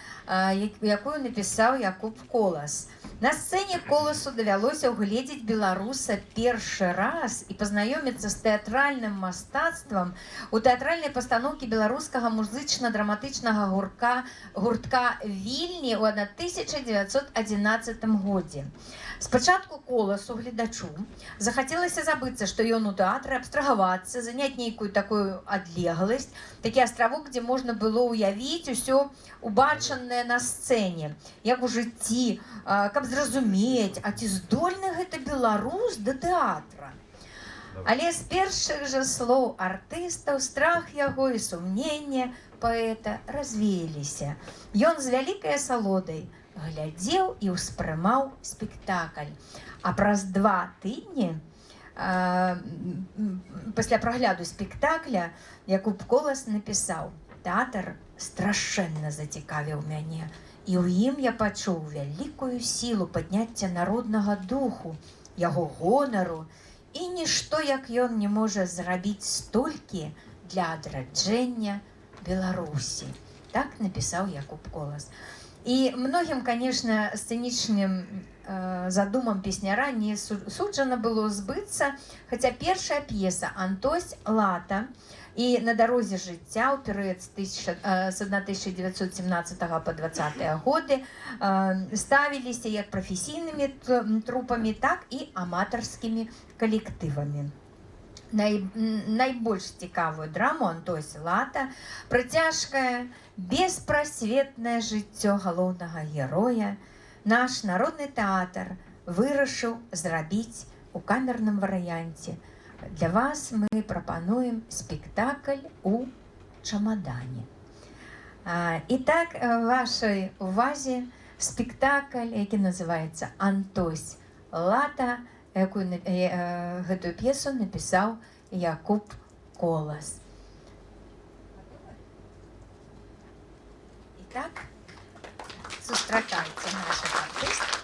якую напісаў Якуб Колас. На сцэне Коласу давялося ўгледзець беларуса першы раз і пазнаёміцца з тэатральным мастацтвам у тэатральнай пастаноўкі беларускага музычна-драматычнага гуртка Вільні ў 1911 годзе. Спачатку Коласу, гледачу, захацелася забыцца, што ён у тэатры, абстрагавацца, заняць нейкую такую адлегласць, такі астравок, дзе можна было ўявіць усё убачанае на сцэне, як у жыцці, каб зразумець, а ці здольны гэта беларус да тэатра. Але з першых жа слоў артыстаў страх яго і сумненне паэта развеяліся. Ён з вялікай асалодай глядзеў і ўспрымаў спектакль. А праз 2 тыдні пасля прагляду спектакля Якуб Колас напісаў: «Тэатр страшэнна зацікавіў мяне, і ў ім я пачуў вялікую сілу падняцця народнага духу, яго гонару, і нішто, як ён, не можа зрабіць столькі для адраджэння Беларусі». Так напісаў Якуб Колас. І многім, конечно, сцэнічным задумам песняра не суджана было збыцца, хаця першая п'еса «Антось Лата» і «На дарозе жыцця» ў перыяд з 1917 по 20 годы ставіліся як прафесійнымі трупамі, так і аматарскімі калектывамі. Найбольш цікавую драму «Антось Лата» пра цяжкае, беспрасветнае жыццё галоўнага героя наш народны тэатр вырашыў зрабіць у камерным варыянце. Для вас мы прапануем спектакль «У чамадане». І так, вашай увазе спектакль, які называецца «Антось Лата», якую гэтую п'есу напісаў Якуб Колас. І Так, сустракайце нашых артыстаў.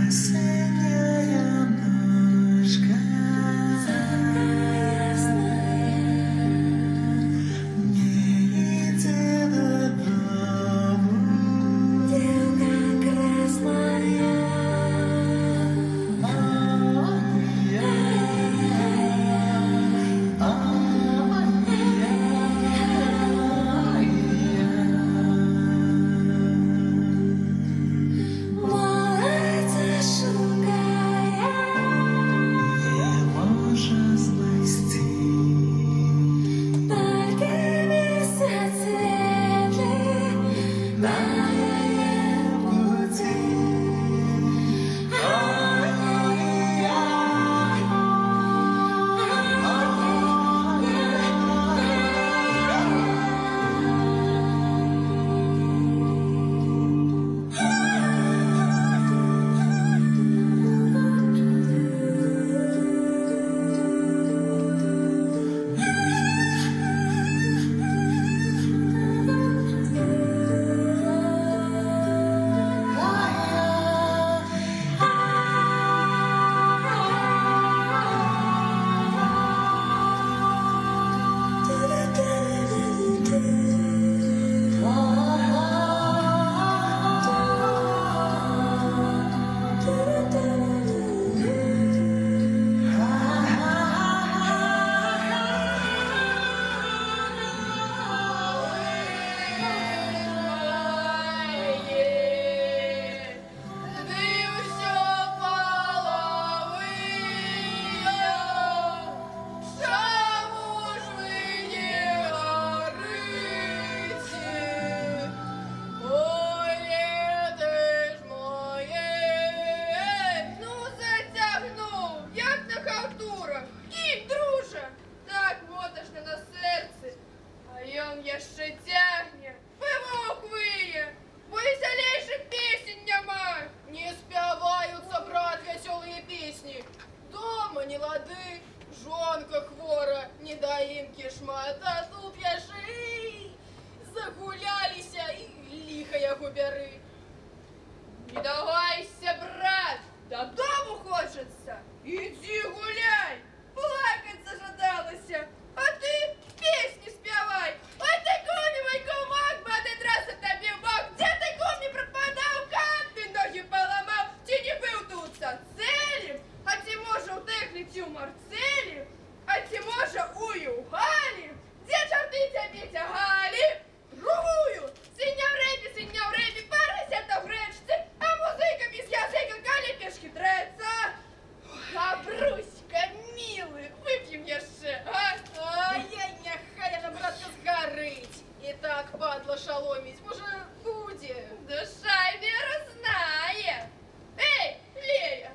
Масеняя ножка не йде додому. Девка красная, Молодця шукає, не може знайти. Тільки місяць світлий на її путі. Ай-яй, Ды ўсё палавыя. Чаму ж вы не гарыце? Ой, леты ж мае. Ну, зацягнуў, як на халтурах. Кінь, дружа. Так моташна на сэрцы. А ён яшчэ цягне, пывок вые, бо весялейшых песень няма. Не спяваюцца, брат, вясёлыя песні. Дома не лады, жонка хвора, недаімкі шмат, а тут яшчэ й загуляліся, і ліха яго бяры. Не давайся, брат, дадому хочацца. Ідзі гуляй, плакаць зажадалася, а ты песні спявай. Ой, ты коні, мой кумак, бадай траса табе ў бок. Дзе ты, кумі, прападаў, каб ты ногі паламаў? Ці не быў ты ў Сацэлі, а ці можа ў Тэхлі, ці ў Марцэлі, а ці можа у Югалі? Дзе чарты цябе цягалі? Другую! Свіння ў рэпе, свіння ў рэпе, парасята ў грэчцы, а музыка без языка, калі пешкі трэцца. Габруська, мілы, вып'ем яшчэ, а? Ай-яй, няхай яна, братка, згарыць. І так, падла, шаломіць, можа, будзе. Душа веру знае. Эй, Лея,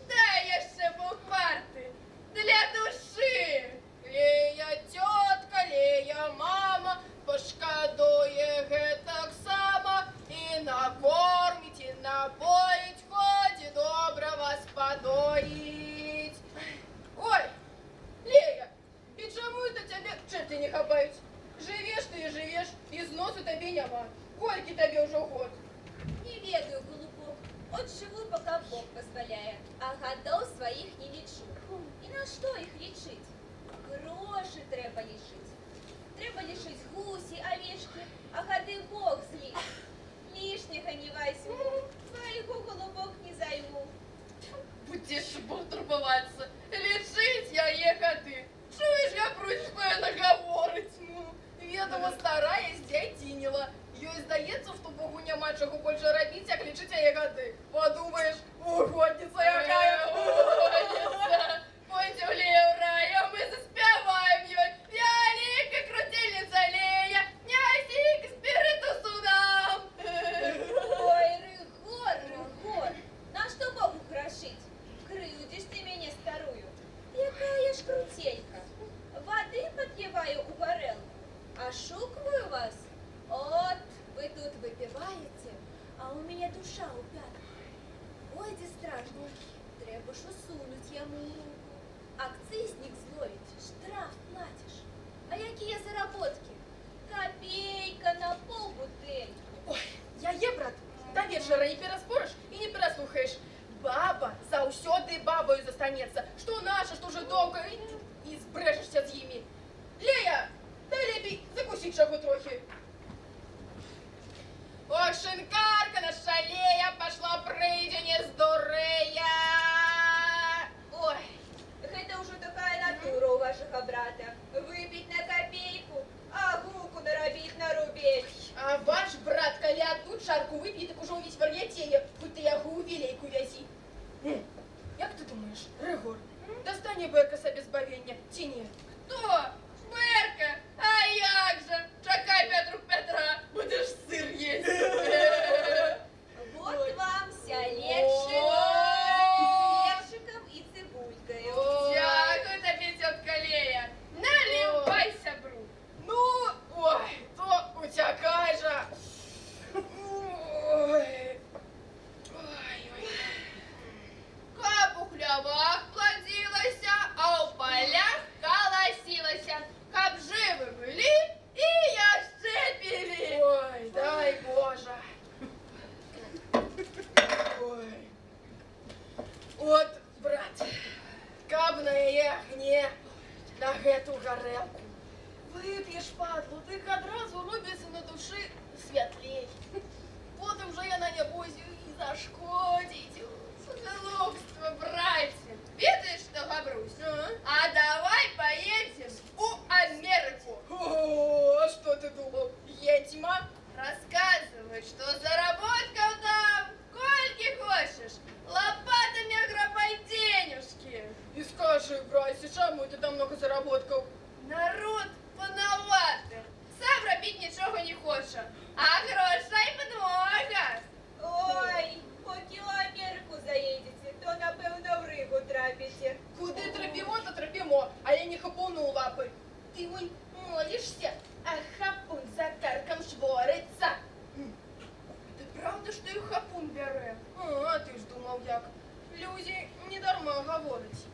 дай яшчэ паўкварты для душы. Лея, цётка, Лея, мама, пашкадуе гэтаксама, і накорміць, і напоіць, хоць і добра вас падоіць. Ой, Лея, і чаму это цябе чэрці не хапаюць? Жывеш ты і жывеш, і зносу табе няма. Колькі табе ўжо год? Не ведаю, голубок. От жыву, пока Бог позволяе, а гадоў сваіх не лічу. І на што іх лічыць? Грошы трэба лічыць. Трэба лічыць гусі, авечкі, а гады Бог злічыць. Лішняга не возьму, свайго, голубок, не займу. Будзеш Бог турбавацца, лічыць яе гады. Чуеш, Габрусь, што яна гаворыць? Ну, ведама, старая здзядзініла. Ёй здаецца, што Богу няма чаго больш рабіць, як лічыць яе гады. Падумаеш, угодніца якая. Угодніца. Пойдзем, Лея, ў рай, а мы заспяваем ёй. Вялі Ашукваю вас? От, вы тут выпіваеце, а ў мяне душа ў пятках. Пойдзе стражнік, трэба ж усунуць яму руку. Акцызнік зловіць, штраф плаціш. А якія заработкі? Капейка на паўбутэлькі. Ой, яе, брат, да вечара не пераспорыш і не пераслухаеш. Баба заўсёды бабаю застанецца. Што наша, што жыдоўка, і збрэшашся з імі. Лея, дай лепей закусіць чаго трохі. Ох, шинкарка наша Лея пошла, прыйдзе, не здурэе. Ой, гэта ўжо такая натура ў вашага брата. Выпіць на капейку, а гуку нарабіць на рубель. А ваш брат, калі адну чарку вып'е, так ужо ўвесь вар'яцее, хоць ты яго ў вілейку вязі. Як ты думаеш, Рыгор, дастане Бэрка сабе збавення ці не? Хто? Бэрка? А як жа? Чакай, Петрук Петра, будзеш сыр есці. Вот вам сяледчык О! з перчыкам і цыбулькаю. Дзякую табе, цётка Лея. Налівай сябру. Ну, ой, то уцякай жа. Ой. Ой, ой. Каб у хлявах пладзілася, а ў палях каласілася. Каб жывы былі і яшчэ пілі. Ой, дай Божа. Ой. От, брат, каб на яе агне, на гэту гарэлку. Вып'еш, падлу, дык адразу робіцца на душы святлей. Потым жа яна, нябось, і зашкодзіць. Глупства, браце. Ведаеш што, Габрусь? А? А давай паедзем у Амерыку. О, а што ты думаў? Едзьма? Расказваюць, што заработкаў там колькі хочаш. Лопатами ограбай денежки. І скажы, браце, чаму ты там много заработкаў? Народ панаваты. Сам рабіць нічога не хоча. А грошай много. Ой, покі ў Амерыку заедзеце, то напэўна ў Рыгу трапіце. Куды трапімо, то трапімо, але не хапуну ў лапы. Ты вунь молішся, а хапун за каркам шворыцца. Ты праўда, што і хапун бярэ? А, ты ж думаў як. Людзі не дарма гавораць.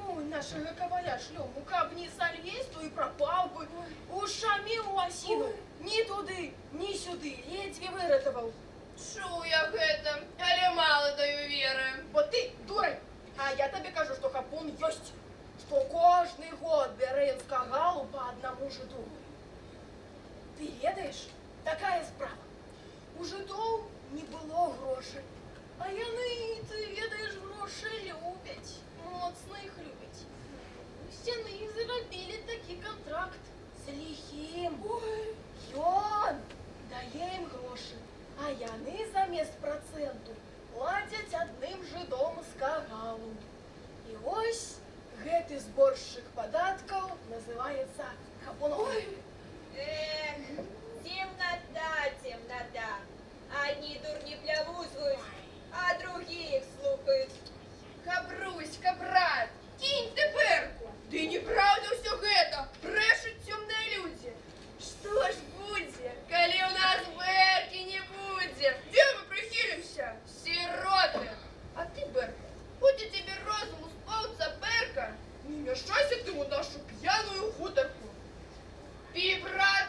Ой, нашага каваля шлёму, каб не сальвейс, то і прапаў бы. Ушаміў у асіну. Ні туды, ні сюды, ледзьве выратаваў. Чуў я гэта, але мала даю веры. Бо ты дурань, а я табе кажу, што хапун ёсць, што кожны год бярэ ён з кагалу па аднаму жыду. Ты ведаеш, такая справа. У жыдоў не было грошай, а яны, ты ведаеш, грошы любяць, моцна іх любяць. Вось яны і зрабілі такі кантракт з ліхім. Ён дае ім грошы, а яны замест працэнту плацяць адным жыдом з кагалу. І ось гэты зборшчык падаткаў называецца хапуном. Эх, цемната, цемната. Адні дурні плявузгаюць, а другія іх слухаюць. Габруська, брат, кінь ты бэрку. Ды няпраўда ўсё гэта, брэшуць цёмныя людзі. Што ж будзе, калі ў нас бэркі не будзе? Дзе мы прыхілімся? Сіроты. А ты, бэрка, хоць у цябе розуму з паўцапэрка, Не мяшайся ты ў нашу п'яную гутарку. Пі, брат,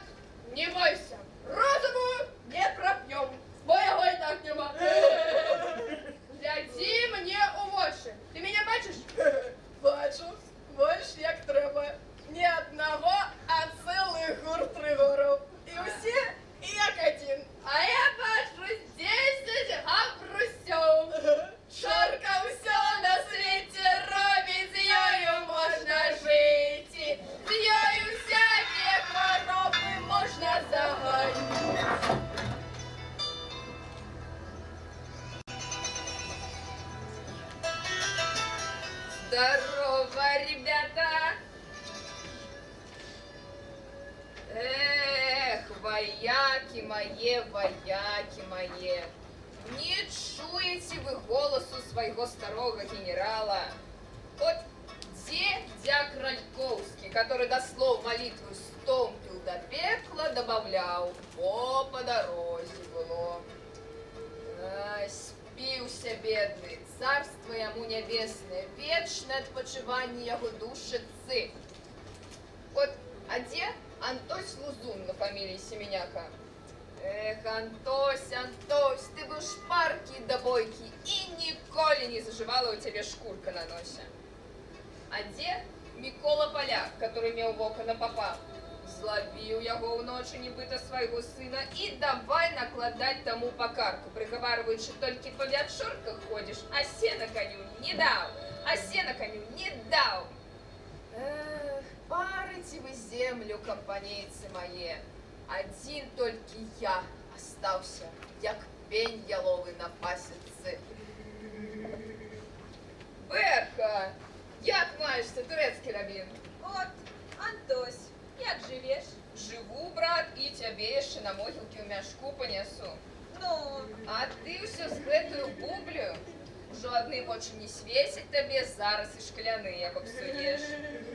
не бойся, розуму не прап'ём, бо яго і так няма. Глядзі мне ў вочы. Ты мяне бачыш? Бачу, больш як трэба. Не аднаго, а цэлы гурт рыгораў. І ўсе як адзін. А я бачу 10 габрусёў. Чарка ўсё на свеце робіць, з ёю можна жыць. З ёю всякія хваробы можна загаіць. Здорово, ребята! Эх, ваякі мае, ваякі мае. Не чуеце вы голасу свайго старога генерала? От дзе дяк Ралькоўскі, который да слоў малітвы стомпіл да пекла. губляў, во па дарозе было. Ай, спіўся бедны, царства яму нябеснае, вечнае адпачыванне яго душыцы. От, а дзе Антось Лузун на фаміліі Семеняка? Эх, Антось, Антось, ты быў шпаркі да бойкі, і ніколі не зажывала ў цябе шкурка на носе. А дзе Мікола Паляк, который меў вока на папа? Злавіў яго ўночы нібыта свайго сына і давай накладаць таму па карку, прыгаварваючы: толькі па вячорках ходзіш, а сена каню не даў, а сена каню не даў. Эх, парыце вы землю, кампанейцы мае. Адзін толькі я астаўся, як пень яловы на пасецы. Бэрка, як маешся, турэцкі рабін? От, Антось, як жывеш? Жыву, брат, і цябе яшчэ на могілкі ў мяшку панясу. Ну, А ты ўсё з гэтую бублю? Ужо адны вочы не свецяць табе, зараз і шкляныя папсуеш.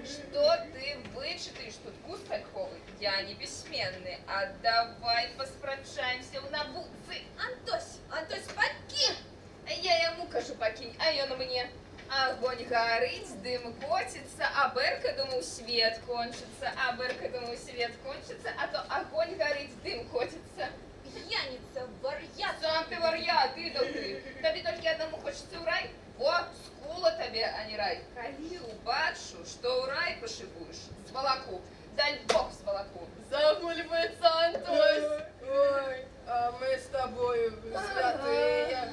Што ты вычытаеш тут, куст альховы? Я не пісьменны, а давай паспрачаемся ў навуцы. Антось, Антось, пакінь! А я яму кажу: пакінь, а ён мне. Агонь гарыць, дым коціцца, а Бэрка думаў, свет кончыцца, а Бэрка думаў, свет кончыцца, а то агонь гарыць, дым коціцца. П'яніца, вар'ят! Сам ты вар'ят, ідал ты. Табе толькі аднаму хочацца ў рай? Во, скула табе, а не рай. Калі убачу, што ў рай пашыбуеш, звалаку, дальбог звалаку. Загульваецца Антось. Ой, а мы з табою святыя.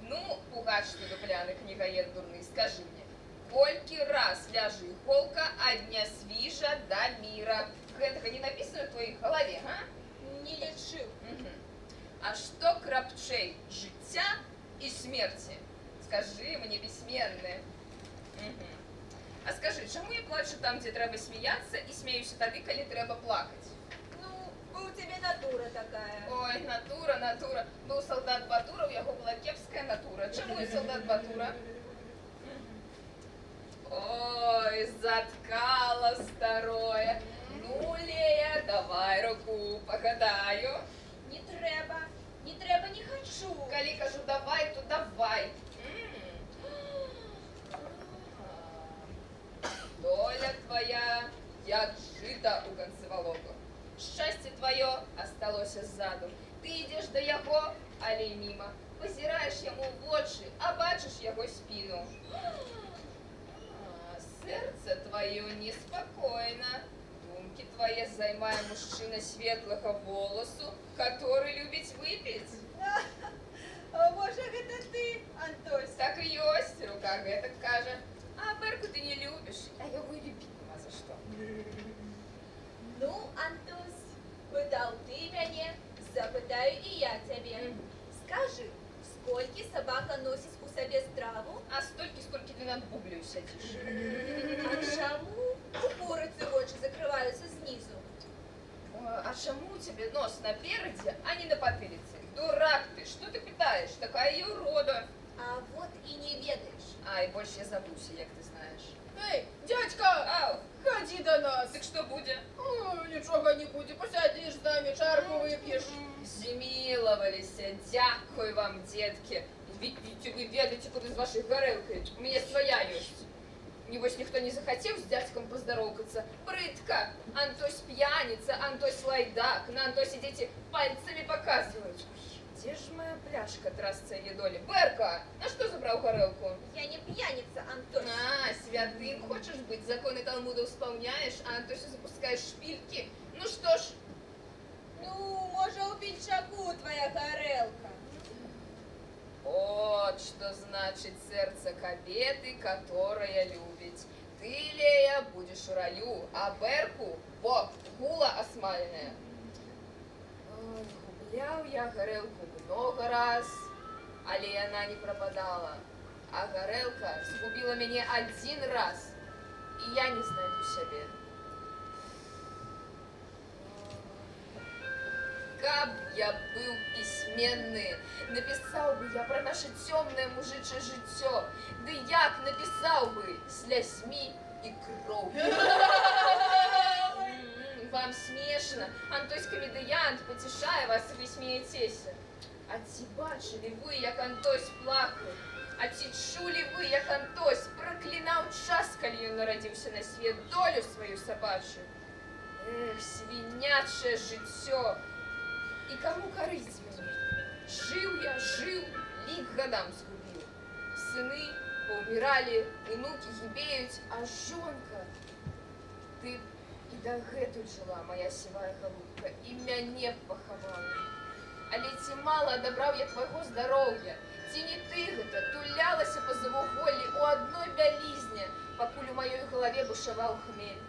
Ну, пугач ты дупляны, кнігаед дурны, скажы мне, колькі раз ляжа іголка ад Нясвіжа да Міра? Гэтага не напісана ў тваёй галаве, га? Не лічыў. Мгм. А што крапчэй, жыцця і смерці? Скажы мне, пісьменны. Мгм. А скажы, чаму я плачу там, дзе трэба смяяцца, і смяюся тады, калі трэба плакаць? Ну, бо ў цябе натура такая. Ой, натура, натура. Быў салдат Батура, у яго была кепская натура. Чаму і салдат Батура? Ой, заткала старое. Ну, Лея, давай руку, пагадаю. Не трэба, не трэба, не хачу. Калі кажу давай, то давай. Доля твоя, як жыта ў канцы валоку. Шчасце тваё асталося ззаду. Ты ідзеш да яго, але міма. Пазіраеш яму ў вочы, а бачыш яго спіну. А, сэрца тваё неспакойна. Думкі твае займае мужчына светлага воласу, который любіць выпіць. А можа, гэта ты, Антось? Так і ёсць, рука гэтак кажа. А Бэрку ты не любіш, а яго і любіць няма за што. Ну, Антось, пытаў ты мяне, запытаю і я цябе. Скажы, сколькі сабака носіць у сабе страву? А столькі, сколькі ты над бубляю сядзіш. А чаму у курыцы вочы закрываюцца знізу? Ой, а чаму у цябе нос наперадзе, а не на патыліцы? Дурак ты, што ты пытаеш? Такая я урода. А вот і не ведаеш. Ай, больш я забыўся, як ты знаеш. Эй, дзядзька, Ау, хадзі да нас. дык што будзе? Ой, нічога не будзе, пасядзіш з намі, чарку вып'еш. Змілаваліся, дзякуй вам, дзеткі. Видите, вы ведаеце, куды з вашай гарэлкай. У мяне свая ёсць. Небось, ніхто не захацеў з дзядзькам паздароўкацца. Брыдка! Антось п'яніца, Антось лайдак, на Антосе дзеці пальцамі паказваюць. Ой, дзе ж моя пляшка, трасца яе долі? Бэрка, на што забраў гарэлку? Я не п'яніца, Антось. А, святым хочаш быць, законы Талмуда ўспаўняеш, а Антосю запускаеш шпількі. Ну што ж, Ну, можа, у пінчаку твая гарэлка. Вот что значит сердце кабеты, которая любит. Ты, Лея, будешь у раю, а Берку, во, гула осмаленная. Ой, губляў я гарэлку много раз, але яна не прападала. А гарэлка згубіла мяне адзін раз, і я не знайду сябе. Каб я быў пісьменны, напісаў бы я пра наша цёмнае мужычае жыццё. Ды як напісаў бы, слязьмі і кроўю. Вам смешна, Антось камедыянт пацяшае вас, і вы смеяцеся. А ці бачылі вы, як Антось плакаў? А ці чулі вы, як Антось праклінаў час, калі ён нарадзіўся на свет, долю сваю сабачую? Эх, свінячае жыццё! І каму карыць мяне? Жыў я, жыў, лік гадам згубіў. Сыны паўміралі, унукі гібеюць, а жонка... Ты б і дагэтуль жыла, мая сівая галубка, і мяне б пахавала. Але ці мала адабраў я твайго здароўя? Ці не ты гэта тулялася па завуголлі ў адной бялізне, пакуль у маёй галаве бушаваў хмель?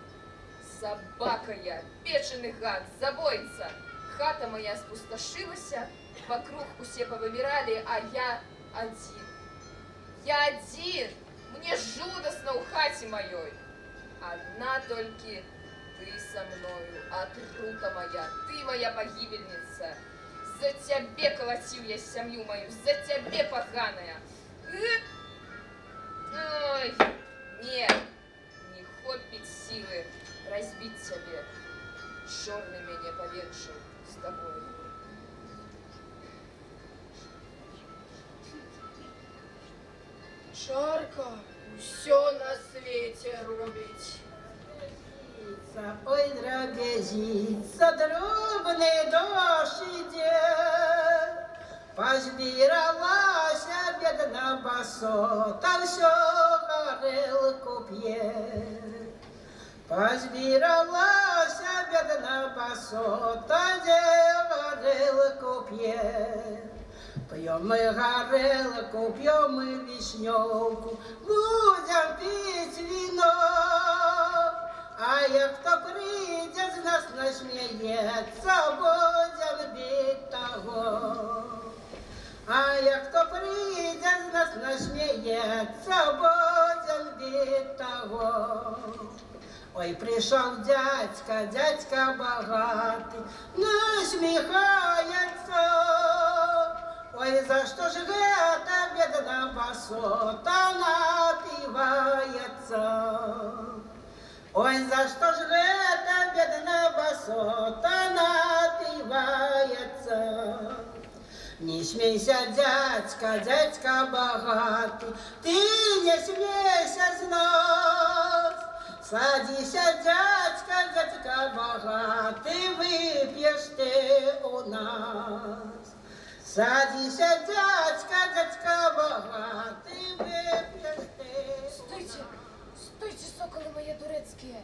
Сабака я, печаны гад, забойца! Хата мая спусташылася, вакруг усе павыміралі, а я адзін. Я адзін! Мне жудасна ў хаце маёй. Адна толькі ты са мною, атрута мая, ты мая пагібельніца. За цябе калаціў я сям'ю маю, за цябе, паганая. Эк! Ой, не, не хопіць сілы разбіць цябе. Чорны мяне павенчыў з табою. Чарка ўсё на свеце робіць. Ой, драбязіца, дробны дождж ідзе. Пазбіралася бедна басота, ўсё гарэлку п'е. Пазбіралася бедна басота, дзе гарэлку п'е. П'ём мы гарэлку, п'ём мы вішнёўку, будзем піць віно. А як хто прыйдзе з нас насмяецца, будзем біць таго. А як хто прыйдзе з нас насмяецца, будзем біць таго. Ой, прыйшоў дзядзька, дзядзька багаты, насміхаецца. Ой, за што ж гэта бедна басота напіваецца? Ой, за што ж гэта бедна басота напіваецца? Не смейся, дзядзька, дзядзька багаты, ты не смейся з нас. Садзіся, дзядзька, дзядзька багаты, вып'еш ты у нас. Садзіся, дзядзька, дзядзька багаты, вып'еш ты у Стойце, нас. стойце, сокалы мае турэцкія.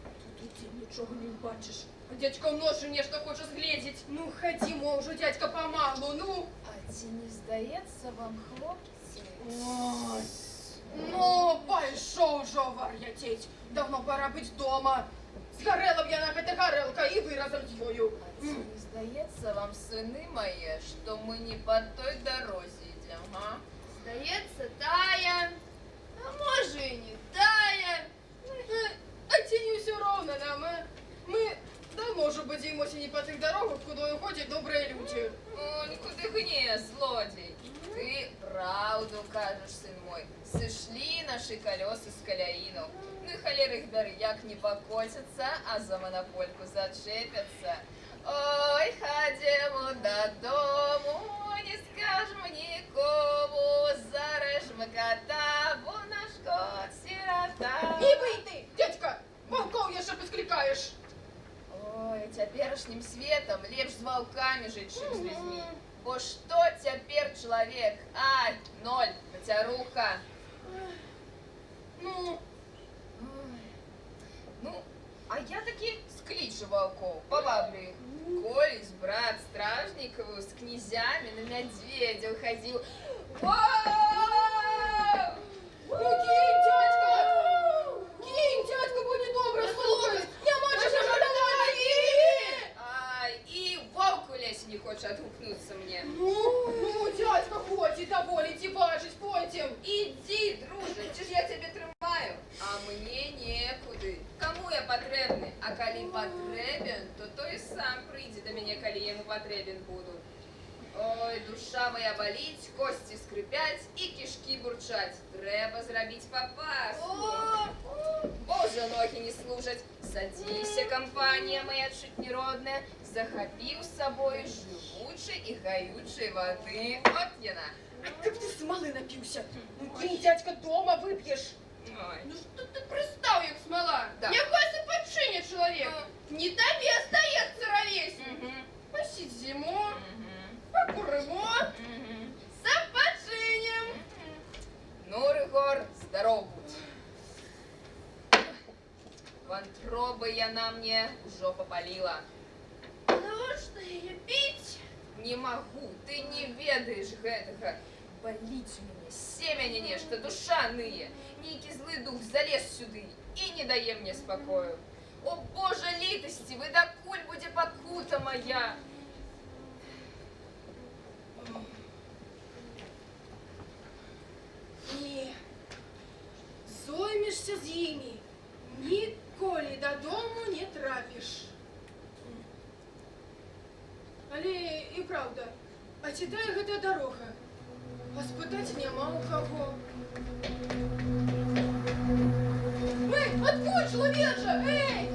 Тут ідзі, нічога не бачыш. А дзядзька ў ночы нешта хоча згледзець. Ну, хадзімо ўжо, дзядзька, памалу, ну. А ці не здаецца вам, хлопцы? Ой, ну, пайшоў ужо вар'яцець. Даўно пара быць дома. Згарэла б яна, гэта гарэлка, і вы разам з ёю. А ці не здаецца вам, сыны мае, што мы не па той дарозе ідзем, га? Здаецца, тая, а можа і не тая. А ці не ўсё роўна нам, а? Мы даўно ўжо бадзяемося не па тых дарогах, куды ходзяць добрыя людзі. О, куды гне, злодзей? Ты праўду кажаш, сын мой. Сышлі нашы калёсы з каляінаў. Ну і халера іх бяры, як не пакоцяцца, а за манапольку зачэпяцца. Ой, хадземо дадому, не скажем нікому, зарэж мы ката, бо наш кот сірата. Не бый ты, дзядзька, ваўкоў яшчэ пасклікаеш. Ой, цяперашнім светам лепш з ваўкамі жыць, чым з людзьмі. Бо што цяпер чалавек? Ай, ноль, пацяруха. Ну, Ой. Ну, а я такі склічу ваўкоў, паваблю іх. Колісь брат Стражнікаву з князямі на мядзведзяў хадзіў. Воу! Ну кінь, дзядзька! Кінь, дзядзька, бо нядобра слухаць. Няма чаго жартаваць. Ай, і воўк у лесе не хоча адгукнуцца мне. Ну, дзядзька, хваціць, даволі дзівачыць, пойдзем. Ідзі, дружа, ці ж я цябе трымаю? А мне некуды. Каму я патрэбны? А калі патрэбен, то той сам прыйдзе да мяне, калі я яму патрэбен буду. Ой, душа мая баліць, косці скрыпяць і кішкі бурчаць. Трэба зрабіць папаску. Божа, ногі не служаць. Садзіся, кампанія мая чуць не родная. Захапіў з сабою жывучай і гаючай вады. От яна. А каб ты смалы напіўся. Ну, кінь, дзядзька, дома вып'еш. Ой. Ну што ты прыстаў, як смала? Да. Няхай адпачыне чалавек. Ну. Не табе здаецца, равеснік. Мгм. Пасядзімо, Мгм. пакурымо, Мгм. запачынем. Ну, Рыгор, здароў будь. Вантробы яна мне ўжо папаліла. Навошта яе піць? Не магу, ты не ведаеш гэтага. Баліць у мяне, семеня нешта, душа ные. Нейкі злы дух залез сюды і не дае мне спакою. О, Божа літасцівы, дакуль будзе пакута мая? Не. Зоймешся з імі, ніколі дадому не трапіш. Але і праўда, а ці тая гэта дарога? А спытаць няма ў каго. Эй, адкуль, чалавеча? Эй!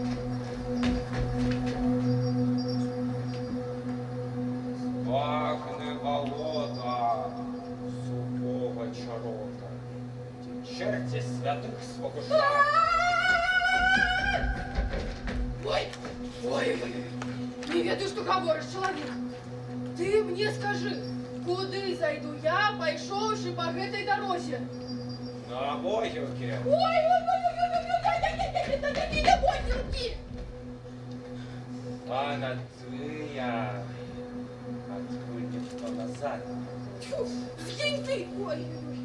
Багны балота, сухога чарота, дзе чэрці святых спакушаюць. Ой, ой, ой, ой, не ведаю, што гаворыш, чалавек. Ты мне скажы, куды зайду я, пайшоўшы па гэтай дарозе? На могілкі. Ой, ой, ой, ой, ой, ой, ой, ой, ой, ой, ой, якія могілкі? А на тыя, адкуль ніхто назад не Тьфу, згінь ты! Ой, ой, ой.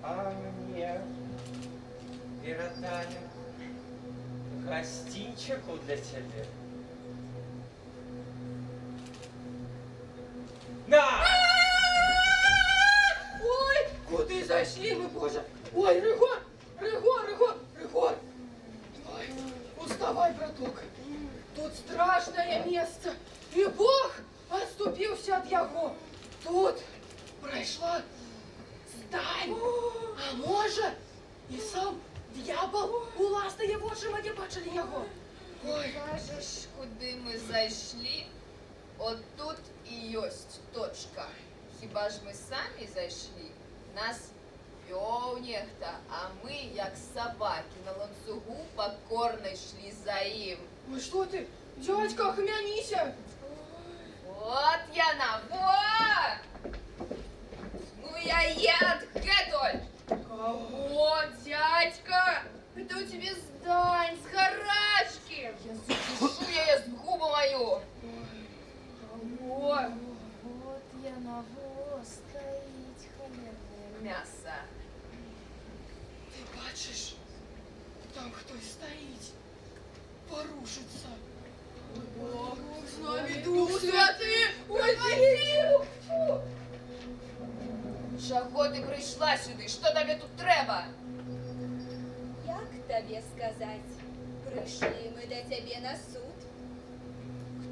А мне перадалі гасцінчыку для цябе. На! Ой, куды зайшлі мы, Божа? Ой, Рыгор, Рыгор, Рыгор, Рыгор. Ой, уставай, браток. Тут страшнае месца. І Бог адступіўся ад яго. Тут прайшла здаль. А можа, і сам д'ябал, уласныя вочы мае бачылі яго. Ой, Кажаш, куды мы зайшлі? От тут і ёсць точка. Хіба ж мы самі зайшлі? Нас вёў нехта, а мы, як сабакі на ланцугу, пакорна ішлі за ім. Ой, што ты? Дзядзька, ахамяніся. Вот яна, во! Ну яе адгэтуль! Каго, дзядзька? Гэта ў цябе здань, з гарачкі. Я задушу яе згубу маю! Каго? Вот яна, во, стаіць халернае мяса. Ты бачыш, там хтось стаіць, варушыцца. Ой, Бог, з намі Дух Святы! Ой, фу! Чаго ты прыйшла сюды? Што табе тут трэба? Як табе сказаць? Прыйшлі мы да цябе на суд.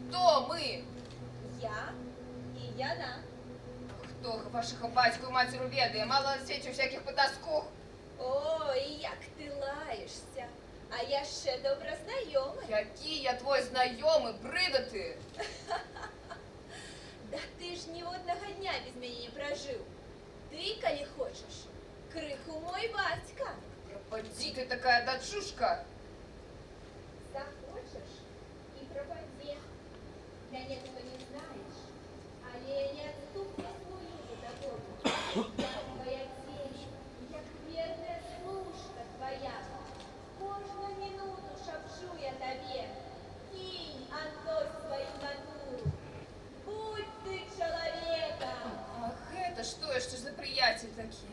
Хто мы? Я і яна. Хто вашага бацьку і мацеру ведае? Мала на свеце усякіх патаскух. Ой, як ты лаешся. А яшчэ добра знаёмы. Які я твой знаёмы, брыда ты! Да ты ж ніводнага дня без мяне не пражыў. Ты, калі хочаш, крыху мой бацька. Прападзі ты, такая дачушка! Захочаш і прападзе. Мяне ты не знаеш, але я неадступна служу за тобою. Я твоя цень, як верная служка твоя. Кожную минуту шапчу я табе. Кінь, Антось, сваю натуру. Будь ты чалавекам. А гэта што яшчэ за прыяцель такі?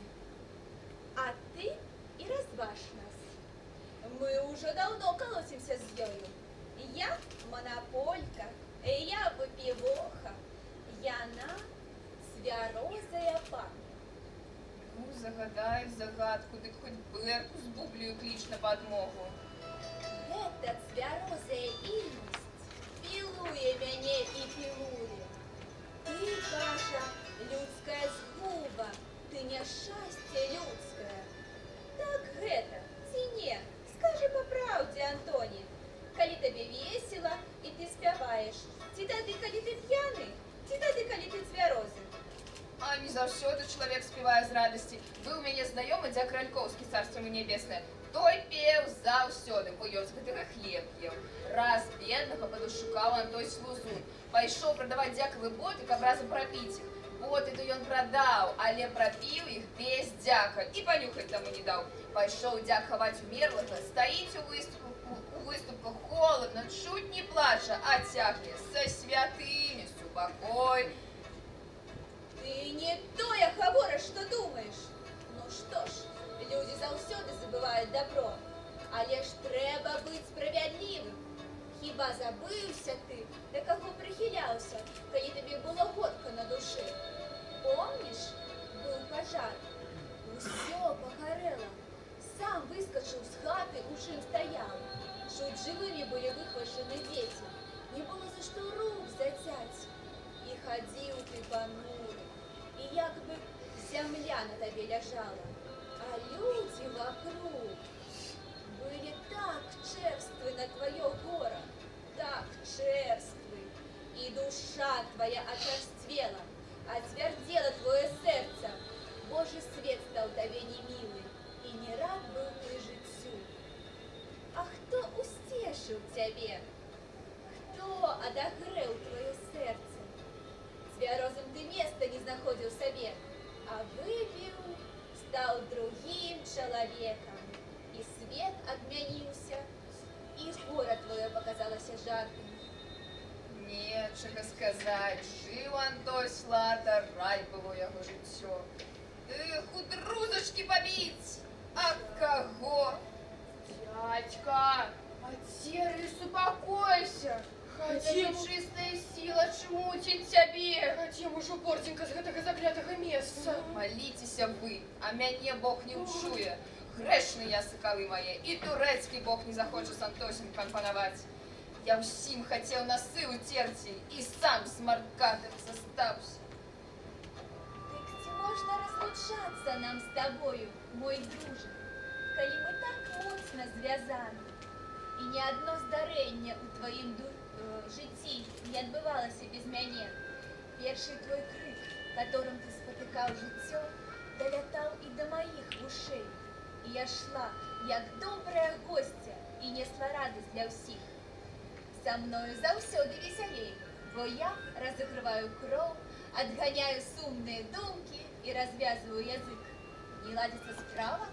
А ты і разваж нас. Мы ўжо даўно калоцімся з ёю. Я манаполька, я выпівоха, яна цвярозая пані. Ну, загадай загадку, дык хоць бэрку з бублею кліч на падмогу. Гэта цвярозая ільнасць пілуе мяне і пілуе. Ты заўсёды чалавек спявае з радасці. Быў у мяне знаёмы дзяк Ралькоўскі, царства яму нябеснае. Той пеў заўсёды, бо ён з гэтага хлеб еў. Раз беднага падашукаў Антось Лузун. Пайшоў прадаваць дзякавы боты, каб разам прапіць іх. Боты то ён прадаў, але прапіў іх без дзяка і панюхаць таму не даў. Пайшоў дзяк хаваць умерлага, стаіць у выступках холадна, чуць не плача, а цягне са святымі супакой. Ты не тое гаворыш, што думаеш. Ну што ж, людзі заўсёды забываюць дабро. Але ж трэба быць справядлівым. Хіба забыўся ты, да каго прыхіляўся, калі табе было горка на душы? Помніш, быў пажар? Усё пагарэла. Сам выскачыў з хаты, у чым стаяў. Чуць жывымі былі выхвачаны дзеці. Не было за што рук зацяць. І хадзіў ты пануры, і як бы зямля на табе ляжала. А людзі вакруг былі так чэрствы на тваё гора, так чэрствы. І душа твая ачарсцвела, ацвярдзела твоё сэрца. Божы свет стаў табе немілы, і не рад быў ты жыццю. А хто усцешыў цябе? Хто адагрэў твоё сэрца? Цвярозым ты места не знаходзіў сабе, а выпіў, стаў другім чалавекам. І свет адмяніўся, і гора твоё паказалася жартам. Нечага сказаць, жыў Антось Лата, рай было яго жыццё. Эх, у друзачкі пабіць! А каго? Дядька, ацеры, супакойся. Хацем. Нечыстая сіла чмуціць цябе. Хацем ужо борзенька з гэтага заклятага месца. Маліцеся вы, а мяне Бог не ўчуе. Грэшны я, сакалы мае, і турэцкі Бог не захоча з Антосем кампанаваць. Я ўсім хацеў насы ўцерці і сам смаркатым застаўся. Дык ці можна разлучацца нам з табою, мой дружа, калі мы так моцна звязаны? І ні адно здарэнне ў тваім жыцці не адбывалася без мяне. Першы твой крык, которым ты спатыкаў жыццё, далятаў і да маіх вушэй. І я шла, як добрая госця, і несла радасць для ўсіх. Са мною заўсёды весялей, бо я разыгрываю кроў, адганяю сумныя думкі і развязваю язык. Не ладзіцца справа,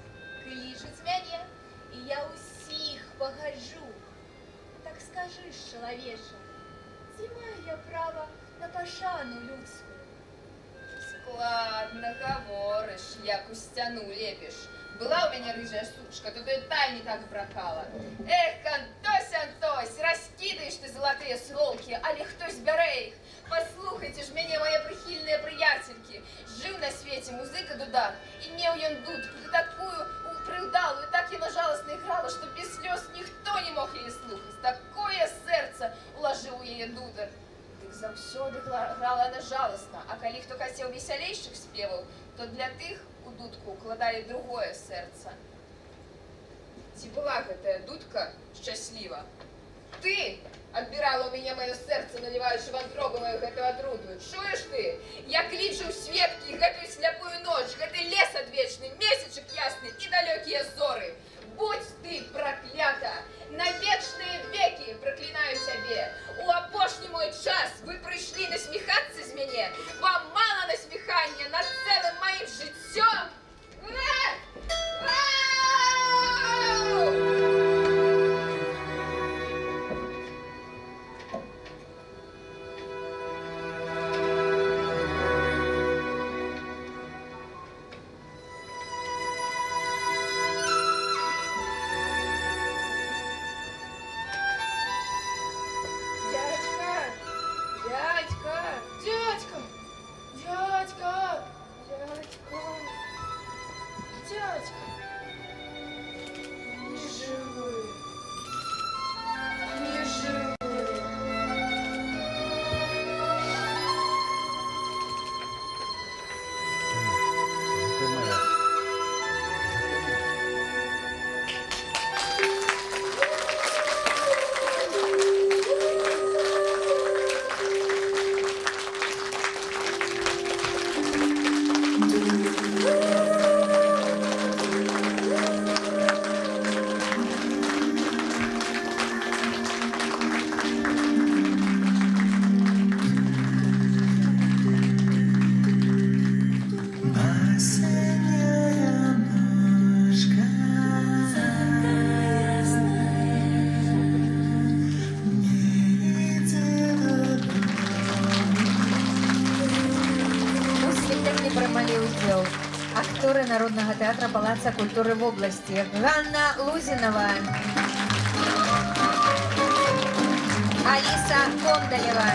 клічуць мяне, і я ўсіх пагаджу. Так скажы ж, чалавеча, ці маю я права на пашану людскую? Складна гаворыш, як у сцяну лепіш. Была ў мяне рыжая сучка, то ты та не так брахала. Эх, Антось, Антось, раскідаеш ты залатыя слоўкі, але хто збярэ іх? Паслухайце ж мяне, мае прыхільныя прыяцелькі. Жыў на свеце музыка дудар, і меў ён дудку, ды такую прыўдалую, так яна жаласна іграла, што без слёз ніхто не мог яе слухаць. Такое сэрца улажыў у яе дудар. Дык заўсёды грала яна жаласна, а калі хто хацеў весялейшых спеваў, то для тых у дудку укладалі другое сэрца. Ці была гэтая дудка шчасліва? Ты адбірала ў мяне маё сэрца, наліваючы в антробу маю гэтую атруту. Чуеш ты? Я клічу ў сведкі гэтую сляпую ноч, гэты лес адвечны, месячык ясны і далёкія зоры. Будзь ты праклята! На вечныя векі праклінаю цябе! У апошні мой час вы прыйшлі насміхацца з мяне? Вам мала насміхання над цэлым маім жыццём? Ау! Дядька, дядька, Дядька! Дядька! Дядька! Акцёры Народнага тэатра Палаца культуры вобласці. Ганна Лузінова. Аліса Кондалева.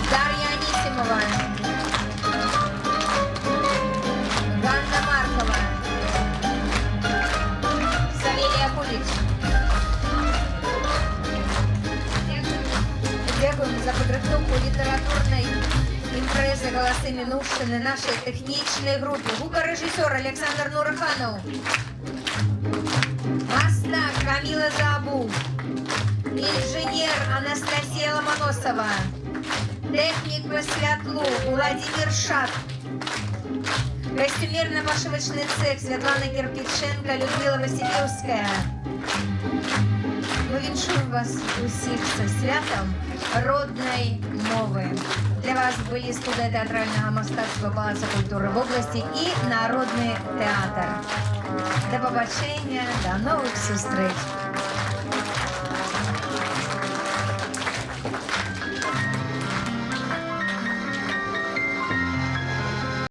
Дар'я Анісімова. Ганна Маркова. Савелія Куліч. Дзякуем за падрыхтоўку літаратурнай імпрэзы «Галасы мінуўшчыны» нашай тэхнічнай групе. Гукарэжысёр Аляксандр Нурханаў. Мастак Каміла Забу. Інжынер Анастасія Ламаносава. Тэхнік па святлу Уладзімір Шат. Касцюмерна-пашывачны цэх Святлана Кірпічэнка, Людміла Васілеўская. Мы віншуем вас усіх са святам роднай мовы. Для вас былі студыя тэатральнага мастацтва Палаца культуры вобласці і Народны тэатр. Да пабачэння, да новых сустрэч.